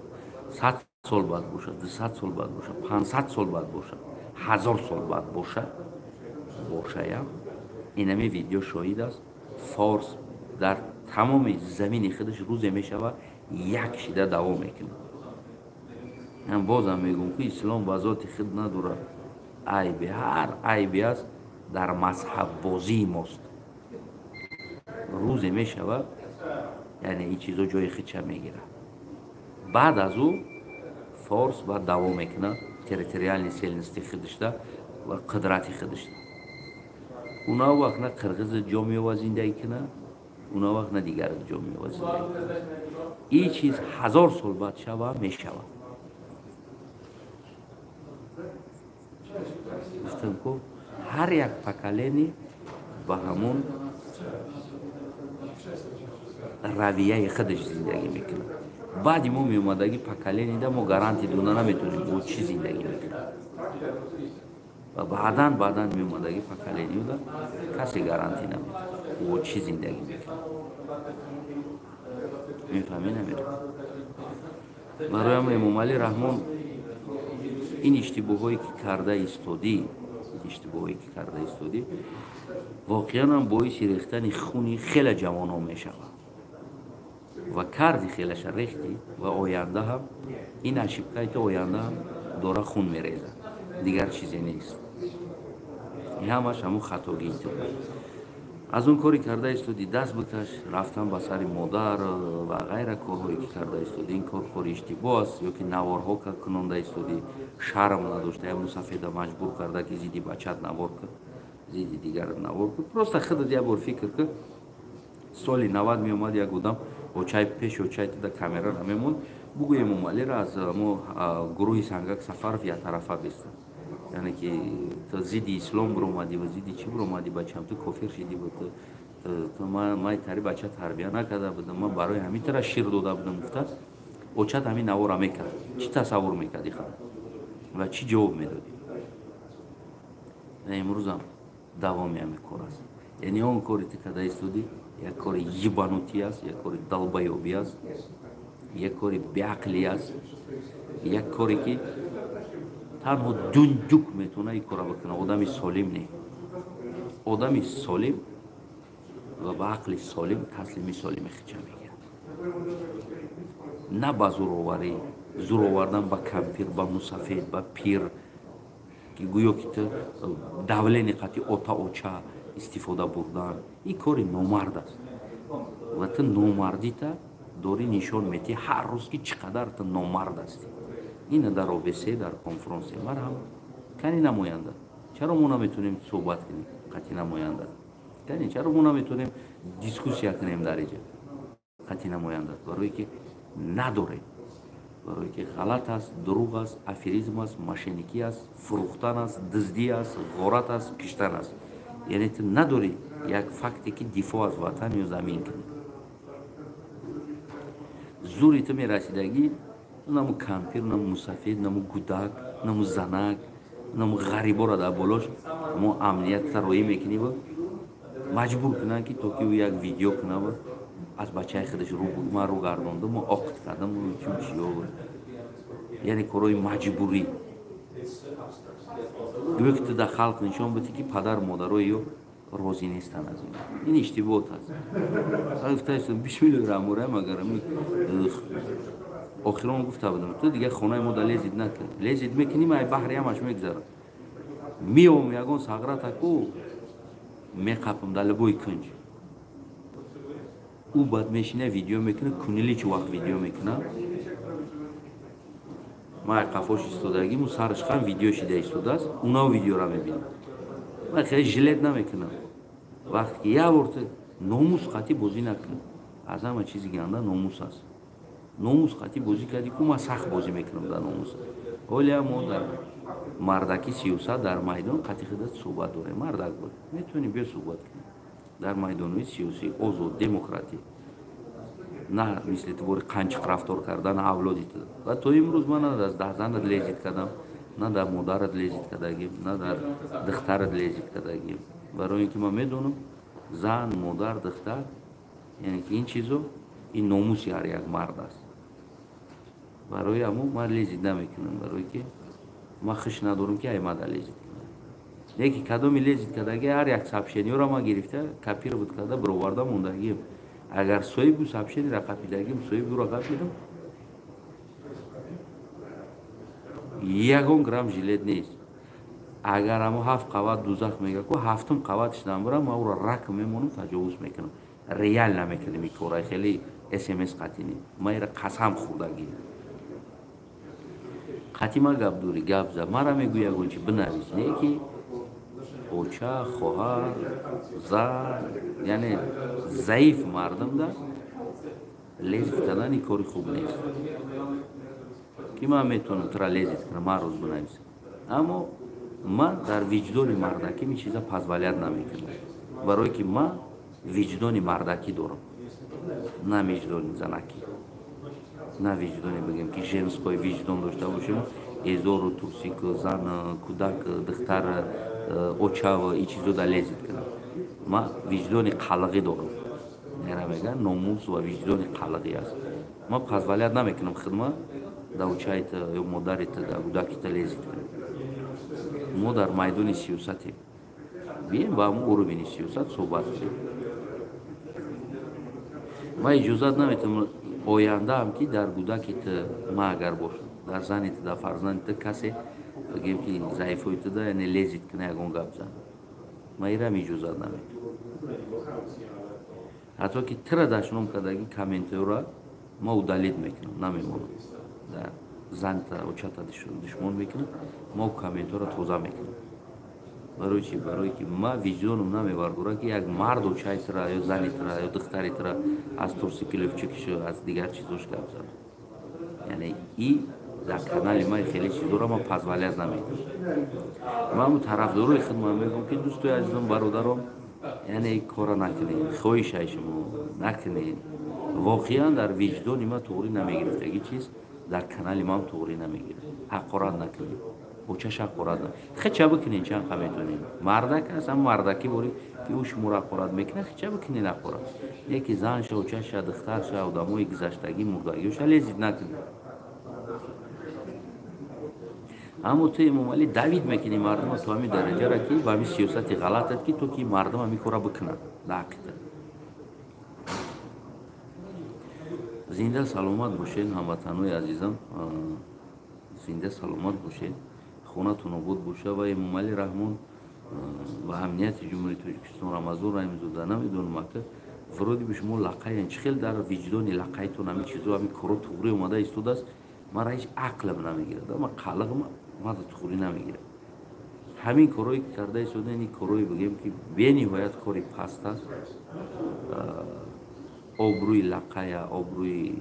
100 сол баъд бошад, 200 сол баъд бошад, 500 сол баъд бошад, 1000 сол баъд бошад, бошаям инами видео шоҳид аст. Форс дар тамоми замини худаш рӯзе мешавад як шида даво мекунад. Ман бозам мегӯям ки ислом ба зоти худ надорад айбе, ҳар айбе аст дар мазҳаббозии мост. Рӯзе мешавад, яъне ин чизо ҷои худша мегирад. Баъд аз ӯ форс баъд даво мекунад территориальный целостности худашда ва қудрати худашда. Уна вақт на қирғиз ҷо меёвад зиндагӣ кунад, уна вақт на дигар ҷо меёвад зиндагӣ кунад. Ин чиз 1000 сол баъд шава мешавад. Гуфтам ку ҳар як поколение ба ҳамон равияи худаш зиндагӣ мекунад. Баъди мо меомадагӣ поколениеда мо гарантия дода наметавонем бо чӣ зиндагӣ мекунад. Ва баъдан меомадагӣ поколениеда касе гарантия наметавонад бо чӣ зиндагӣ мекунад. Мефаҳмӣ намедонам. Барои ҳам Эмомалӣ Раҳмон ин иштибоҳое ки карда истодӣ, воқеан ҳам боиси рехтани хуни хеле ҷавонон мешавад. Ва карди хелаша рехтӣ ва оянда ҳам ин ошибкае ки оянда ҳам дора хун мерезад. Дигар чизе нест. Ҳамаш ҳамун хатогии ту. Аз он коре карда истоди даст бикаш, рафтан ба сари модар ва ғайра корҳое ки карда истоди, ин кор кори иштибоҳ аст. Ё ки наворҳо кунонда истоди, шарм надошта, як мусафеда маҷбур карда ки зидди бачат навор кун, зидди дигарат навор кун. Просто худат як бор фикр кун, соли 90 меомад як одам очай пеши очай туда камера намемонд, бугӯ Эмомалиро аз мо гурӯҳи Сангак Сафаров яктарафа беста. Яъне ки ту зидди ислом биромадӣ ва зидди чӣ биромадӣ, бачам, ту кофир шидӣ, ту ман тари бача тарбия накарда будам, ман барои ҳамин тара шир дода будам, гуфта очат ҳамин навора мекард. Чӣ тасаввур мекардӣ худат ва чӣ ҷавоб медодӣ? Имрӯзам давоми ҳамин кор аст. Яъне он кори ту карда истодӣ як кори ебанутый аст, як кори долбоёбӣ аст, як кори беақлӣ аст, як коре ки танҳо дунҷук метавона ин корро бикунад. Одами солим не. Одами солим ва ба ақли солим таслими солими хича мегирад, на ба зӯроварӣ. Зӯр овардан ба кампир, ба мусафед, ба пир, ки гӯё ки ту давление қати ота оча истифода бурдан, ин кори номард аст. Ва ту номардита дорӣ нишон метиҳӣ ҳар рӯз, ки чӣ қадар ту номард ҳастӣ. Ина дар ОБСЕ, дар конфронсе марҳам кани намоянда. Чаро мо наметонем суҳбат кунем қати намоянда? Кани чаро мо наметонем дискуссия кунем дар иҷа қати намоянда? Барое ки надорем, барое ки ғалат аст, дурӯғ аст, аферизм аст, мошенникӣ аст, фурӯхтан аст, дуздӣ аст, ғорат аст, киштан аст. Яъне ту надорӣ як факте ки дифоъ аз ватан ё замин кунӣ. Зури ту мерасидагӣ наму кампир, наму мусафид, наму гудак, наму занак, наму ғариборо дар болош мо амниятта роӣ мекунӣ ва маҷбур кунанд ки то ки ӯ як видео кунад ва аз бачаи худаш ман рӯ гардондам, оқит кардам, чиё, яъне корҳои маҷбурӣ. Гӯё ки ту дар халқ нишон бидӣ ки падару модарои ё розӣ нестанд аз ин. Ин иштибоҳот аст. Бисмиллоҳи раҳмони раҳим. Агар охирон гуфта будам, ту дигар хонаи мо да лезить накун. Лезить мекунӣ, ман баҳри ҳамаш мегзарам, меом ягон сағратаку меқапам дар либои кунҷ. Ӯ баъд мешина видео мекуна, кунили чӣ вақт видео мекуна, ман қафош истодагиму сараш хам видео шида истодааст, унао видеора мебинам. Ман хеле жалеть намекунам. Вақте ки як бор ту номус қатӣ бозӣ накун, аз ҳама чизи ганда номус аст. Номус қатӣ бозӣ кардӣ ку, ман сахт бозӣ мекунам дар номус. Ҳолия мо дар мардаки сиёсат дар майдон қатӣ худат суҳбат дорем. Мардак буд, метавонӣ биё суҳбат кунӣ дар майдонҳои сиёсӣ озод, демократӣ, на мисли ту бори қанчиқ рафтор кардан авлоди ту. Ва то имрӯз ман на дар занат лезить кардам, на дар модарат лезить кардагим, на дар духтарат лезить кардагим. Барои ин ки ман медонам зан, модар, духтар, яъне ки ин чизо ин номуси ҳар як мард аст. Барои ҳамун ман лезить намекунам, барое ки ман хуш надорам ки ай мада лезить кунам. Леки кадоми лезить кардаги, ҳар як сообщениёро ман гирифта, копировать карда бироварда мондагим. Агар соҳибу сообщениро қапидагим, соҳибуро қапидам, ягон грамм жалеть нест. Агар ҳамо ҳафт қават дузах мега ку, ҳафтум қаватиш намбарам, ман ӯро рак мемонам, таҷовуз мекунам. Реал намекунем ин кора, хеле смс қатинӣ. Ман ира қасам хӯрдагӣ. Қатӣ ма гап дорӣ, гап зад, мара мегӯй ягон чи бинавис, не ки оча, хоҳар, зан, яъне заиф мардум да лезить кардан ин кори хуб нест. Ки ман метавонам тура лезить кунам, ман рӯз бинависам, аммо ман дар виҷдони мардакӣ ин чиза позволять намекунам, барое ки ман виҷдони мардакӣ дорам, на виҷдони занакӣ, на виҷдони бигем ки женской виҷдон дошта бошем, эзору турсику, зан, кӯдак, духтар, оча, ин чизо да лезить кунам. Ман виҷдони қалғӣ дорам, яра мегӯянд номус ва виҷдони қалғӣ аст. Ман позволять намекунам хидма да очаита ё модарита, да кӯдакита лезить кунам. Мо дар майдони сиёсатем, бием ба ҳамун уровени сиёсат суҳбат кунем. Ман иҷозат наметавонам ояндаам ки дар кӯдаки ту, ман агар бошам, дар зани ту, дар фарзанди ту касе бигем ки заифои туда, яъне лезит кина ягон гап зана. Ман ирам иҷозат наметам. Ҳатто ки тира дашном кардаги комментҳоро ма удалить мекунам, намемонам. Дар занта очата душмон мекунам, ма комментҳоро тоза мекунам. Барои чи? Барое ки ма виҷдонам намебардора ки як мард очаи тира ё зани тира ё духтари тира аз турсики лӯфчикишу аз дигар чизош гап занам. Яъне и дар канали ма хеле чизоро ма позволять наметавонам. Ман тарафдорои худ ман мегӯям ки дӯстои азизон, бародарон, яъне кора накунед, хоҳишай шумо накунед. Воқеан дар виҷдони ма туғрӣ намегирифтаги чиз дар канали ман туғрӣ намегирад. Ҳақорат накунед, очаш ҳақорат на. Хеча бикунед чанд қа метавонед. Мардак аст, ҳам мардаки бори ки ӯ шуморо ҳақорат мекунад, хеча бикунед ҳақорат. Яке занша, очаша, духтарша, одамои гузаштагӣ, мурдагиоша лезид накунед. Аммо ту Эмомалӣ давид мекунӣ мардума то ҳамин дараҷара ки ба ҳамин сиёсати ғалатат ки то ки мардум ҳамин кора бикунанд дар ҳақиқат. Зинда саломат бошед, ҳамватанои азизам, зинда саломат бошед, хонатон обод боша ва Эмомалӣ Раҳмон ва амнияти Ҷумҳурии Тоҷикистон Рамазон Раҳимзода намедонам ака вроде бы шумо лақаян чӣ хел дар виҷдони лақайтон ҳамин чизо ҳамин коро туғрӣ омада истодааст. Мара ҳеҷ ақлам намегирад, ама қалағам мада туғрӣ намегирад. Ҳамин корое ки карда истода, ин корое бигем ки бениҳоят кори паст аст. Обрӯи лақая, обрӯи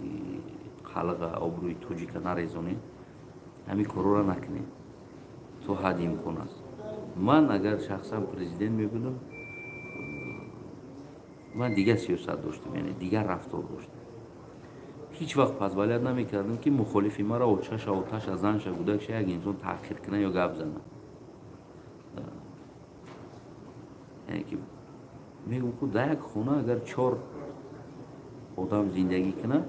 қалға, обрӯи тоҷика нарезонед, ҳамин корора накунед то ҳадди имкон аст. Ман агар шахсан президент мебудам, ман дигар сиёсат доштам, яъне дигар рафтор доштам. Ҳеҷ вақт позволять намекардам ки мухолифи маро очаша, оташа, занша, гудакша як инсон таҳқир кунад ё гап занад. Яъне ки мегӯм ку дар як хона агар 4 одам зиндагӣ кунад,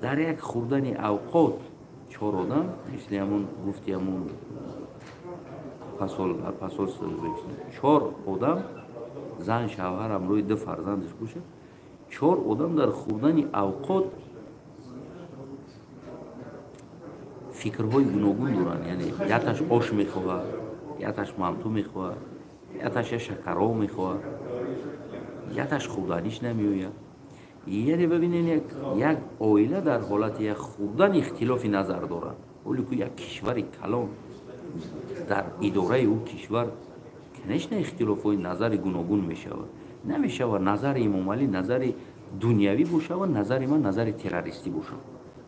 дар як хӯрдани авқот 4 одам, мисли ҳамон гуфти ҳамон пасол 4 одам зан шавҳар ҳамроҳи 2 фарзандаш бошад, 4 одам дар хӯрдани авқот фикрҳои гуногун доранд. Яъне яташ ош мехоҳад, яташ манту мехоҳад, яташ я шакаров мехоҳад, яташ хӯрданиш намеояд. Яъне бибинед, як оила дар ҳолати як хӯрдан ихтилофи назар дорад. Ҳоле ку як кишвари калон дар идораи ӯ кишвар конечно ихтилофҳои назари гуногун мешавад. Намешавад назари Эмомалӣ назари дунявӣ бошад ва назари ман назари террористӣ бошад.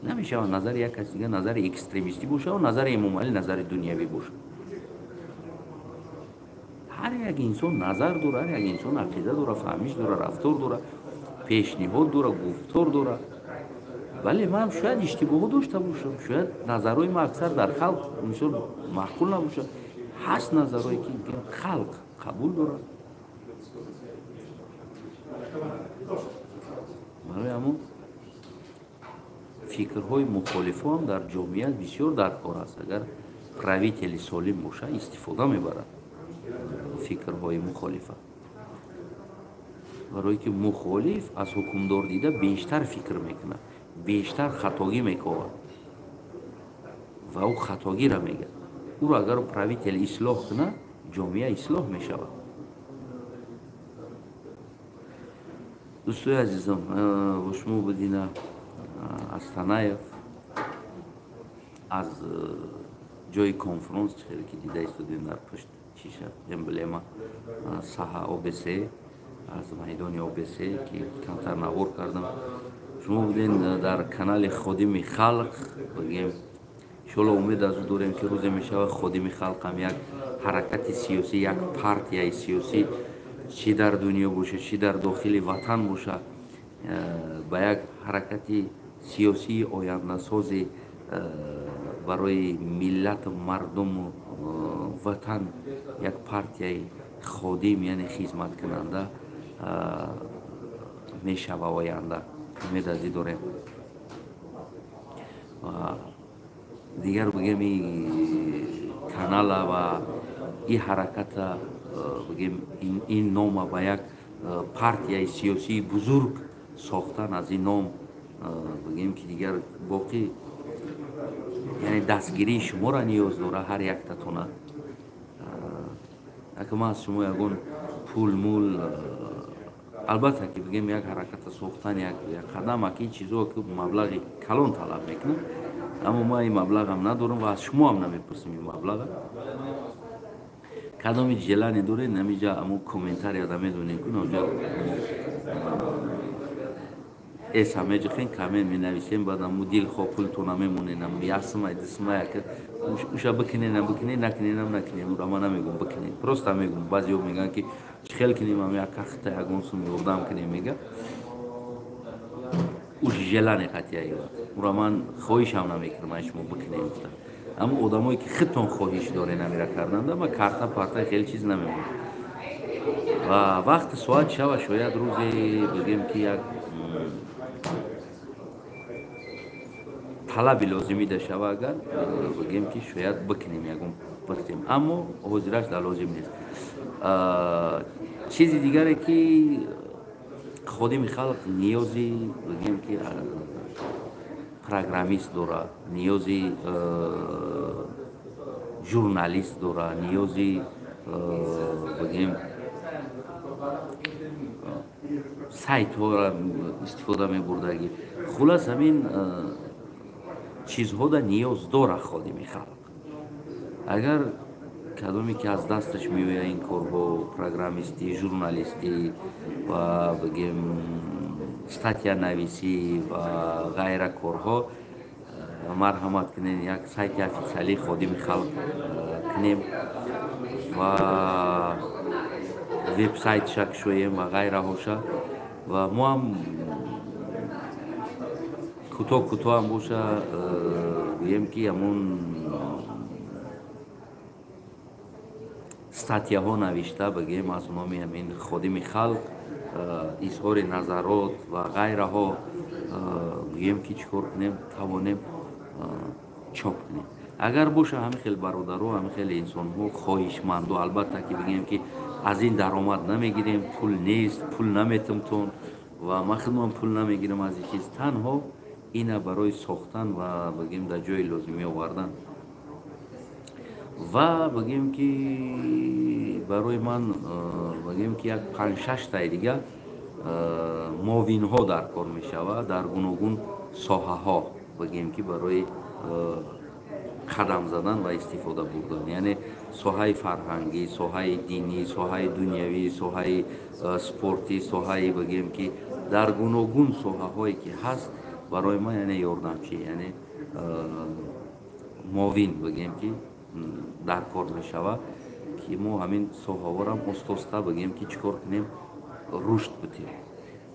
Намешавад назари як кас дигар назари экстремистӣ бошад ва назари Эмомалӣ назари дунявӣ бошад. Ҳар як инсон назар дорад, ҳар як инсон ақида дорад, фаҳмиш дорад, рафтор дорад, пешниҳод дорад, гуфтор дорад. Бале, ман шояд иштибоҳо дошта бошам, шояд назарҳои ман аксар дар халқ мисол маъқул набошад. Ҳаст назарҳое ки халқ қабул дорад. Барои ҳамон фикрҳои мухолифо ҳам дар ҷомеа бисёр даркор аст. Агар правители солим бошад, истифода мебарад фикрҳои мухолифа. Барое ки мухолиф аз ҳукмдор дида бештар фикр мекунад, бештар хатогӣ мековад ва ӯ хатогиро мегӯяд. Ӯро агар правител ислоҳ кунад, ҷомеа ислоҳ мешавад. Дӯстои азизам, бо шумо будина Астанаев аз ҷои конфронс, хеле ки дида истодем дар пушт чиша эмблема саҳа ОБС, аз майдони ОБС ки камтар навор кардам. Шумо будем дар канали Ходими Халқ. Бигем иншоалло умед аз ӯ дорем ки рӯзе мешавад Ходими Халқ ҳам як ҳаракати сиёсӣ, як партияи сиёсӣ, чӣ дар дунё бошад, чӣ дар дохили ватан бошад, ба як ҳаракати сиёсии ояндасози барои миллату мардуму ватан як партияи ходим, яъне хизматкунанда мешава оянда. Умед аз ин дорем. Дигар бигем и канала ва и ҳараката, бигем ин нома ба як партияи сиёсии бузург сохтан, аз ин ном бигем ки дигар боқӣ Яъне дастгирии шуморо ниёз дора ҳар яктатона. Ака ман аз шумо ягон пул мул, албатта ки бигем як ҳараката сохтан, як қадам, аки ин чизо ки маблағи калон талаб мекунад, аммо ман ин маблағам надорам ва аз шумо ҳам намепурсам ин маблаға. Кадоми желание доред, намиҷа аммо комментарияда медонем ку ноҷа эса меҷихен, коммент менависем, баъд аммо дилхоҳ пултона мемонен, аммо як сумай, ду сумай, ака уша бикунен, бикунен, накуненам, накунем, ура ман намегум бикунен, просто мегум. Баъзеҳо мегӯянд ки чӣ хел кунем, ам як хата ягон сум ёрдам кунем, мега уш желание хатия, ура ман хоҳишам намекунам ай шумо бикунем гуфта. Аммо одамое ки худтон хоҳиш дорен амира карданда, ма карта парта хеле чиз намемонад. Ва вақти соат шава, шояд рӯзе бигем ки як талаби лозимида шава, агар бигем ки шояд бикунем ягон бикунем, аммо ҳозираш дар лозим нест. Чизи дигаре ки ходими халқ ниёзи бигем ки программист дора, ниёзи журналист дора, ниёзи бигем сайтҳоро истифода мебурдагӣ. Хулас ҳамин чизҳода ниёз дора ходими халқ. Агар кадоме ки аз дасташ меояд ин корҳо, программистӣ, журналистӣ ва бигем статьянависӣ ва ғайра корҳо, марҳамат кунед, як сайти официалии ходими халқ кунем ва вебсайтша кушоем ва ғайраҳоша. Ва мо ҳам кӯтоҳ кӯтоҳам боша, гӯем ки ҳамон статьяҳо навишта бигем аз номи ҳамин ходими халқ, изҳори назарот ва ғайраҳо, гӯем ки чӣ кор кунем, тавонем чоп кунем. Агар боша ҳамин хел бародаро, ҳамин хел инсонҳо хоҳишманду, албатта ки бигем ки аз ин даромад намегирем, пул нест, пул наметимтон ва ман худман пул намегирам аз ин чиз, танҳо ина барои сохтан ва бигем дар ҷои лозимӣ овардан. Ва бигем ки барои ман бигем ки як 5-6 таи дига мовинҳо дар кор мешавад дар гуногун соҳаҳо, бигем ки барои қадам задан ва истифода бурдан, яъне соҳаи фарҳангӣ, соҳаи динӣ, соҳаи дунявӣ, соҳаи спортӣ, соҳаи бигем ки дар гуногун соҳаҳое ки ҳаст барои ман, яъне ёрдамчӣ, яъне мовин бигем ки дар кор мешавад, ки мо ҳамин соҳаҳорам остоста бигем ки чӣ кор кунем, рушд битем.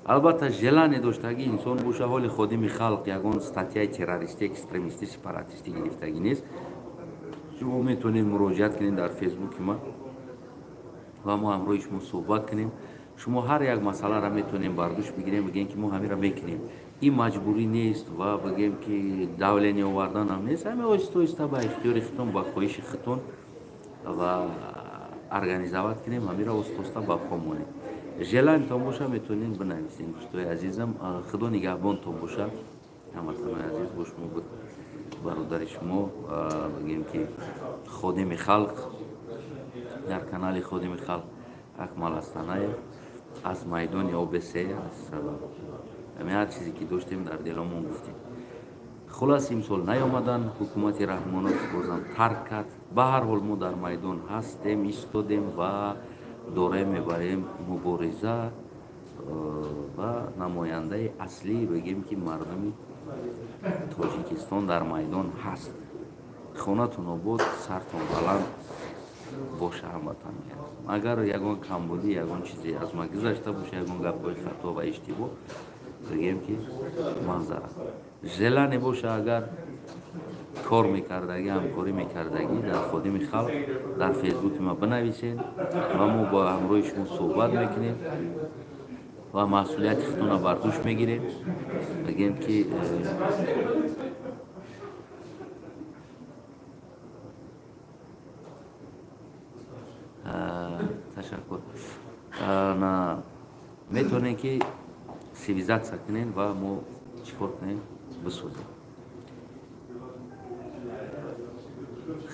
Албатта желание доштагӣ инсон боша, ҳоли ходими халқ ягон статьяи террористӣ, экстремистӣ, сепаратистӣ гирифтагӣ нест. Шумо метавонед муроҷиат кунед дар фейсбуки ман ва мо ҳамроҳи шумо суҳбат кунем. Шумо ҳар як масъаларо метавонем бардӯш бигирем, бигем ки мо ҳаминро мекунем. Ин маҷбурӣ нест ва бигем ки давление овардан ҳам нест. Ҳамин оҳиста оҳиста ба ихтиёри худтон, ба хоҳиши худтон ва организовать кунем, ҳаминро оҳиста оҳиста ба по монем. Желаниятон боша, метавонед бинависед, дӯстои азизам. Худо нигаҳбонтон боша, ҳамватанои азиз. Бо шумо буд бародари шумо, бигем ки ходими халқ дар канали ходими халқ Акмал Астанаев аз майдони ОБС, аз ҳамин ҳар чизе ки доштем дар диломон гуфтем. Хулас имсол наёмадан, ҳукумати Раҳмонов бозам тарк кард. Ба ҳар ҳол мо дар майдон ҳастем, истодем ва дорем мебарем мубориза ва намояндаи аслӣ бигем ки мардуми Тоҷикистон дар майдон ҳаст. Хонатон обод, сартон баланд боша, ҳамватанои азизам. Агар ягон камбудӣ, ягон чизе аз ман гузашта боша, ягон гапҳои хато ва иштибоҳ, бигем ки манзара желание боша, агар кор мекардагӣ, ҳамкорӣ мекардагӣ дар ходими халқ, дар фейсбуки ма бинависед ва мо бо ҳамроҳи шумо суҳбат мекунем ва масъулияти худтонро бар дӯш мегирем. Бигем ки ташаккур, метавонем ки связаться кунем ва мо чӣ кор кунем, бисозем.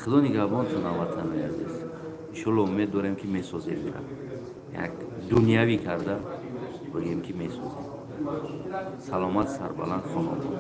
Худо нигаҳбонтон, ҳамватанои азиз. Иншолло, умед дорем, ки месозем, як дунявӣ карда бигем, ки месозем. Саломат, сарбаланд, хонобод.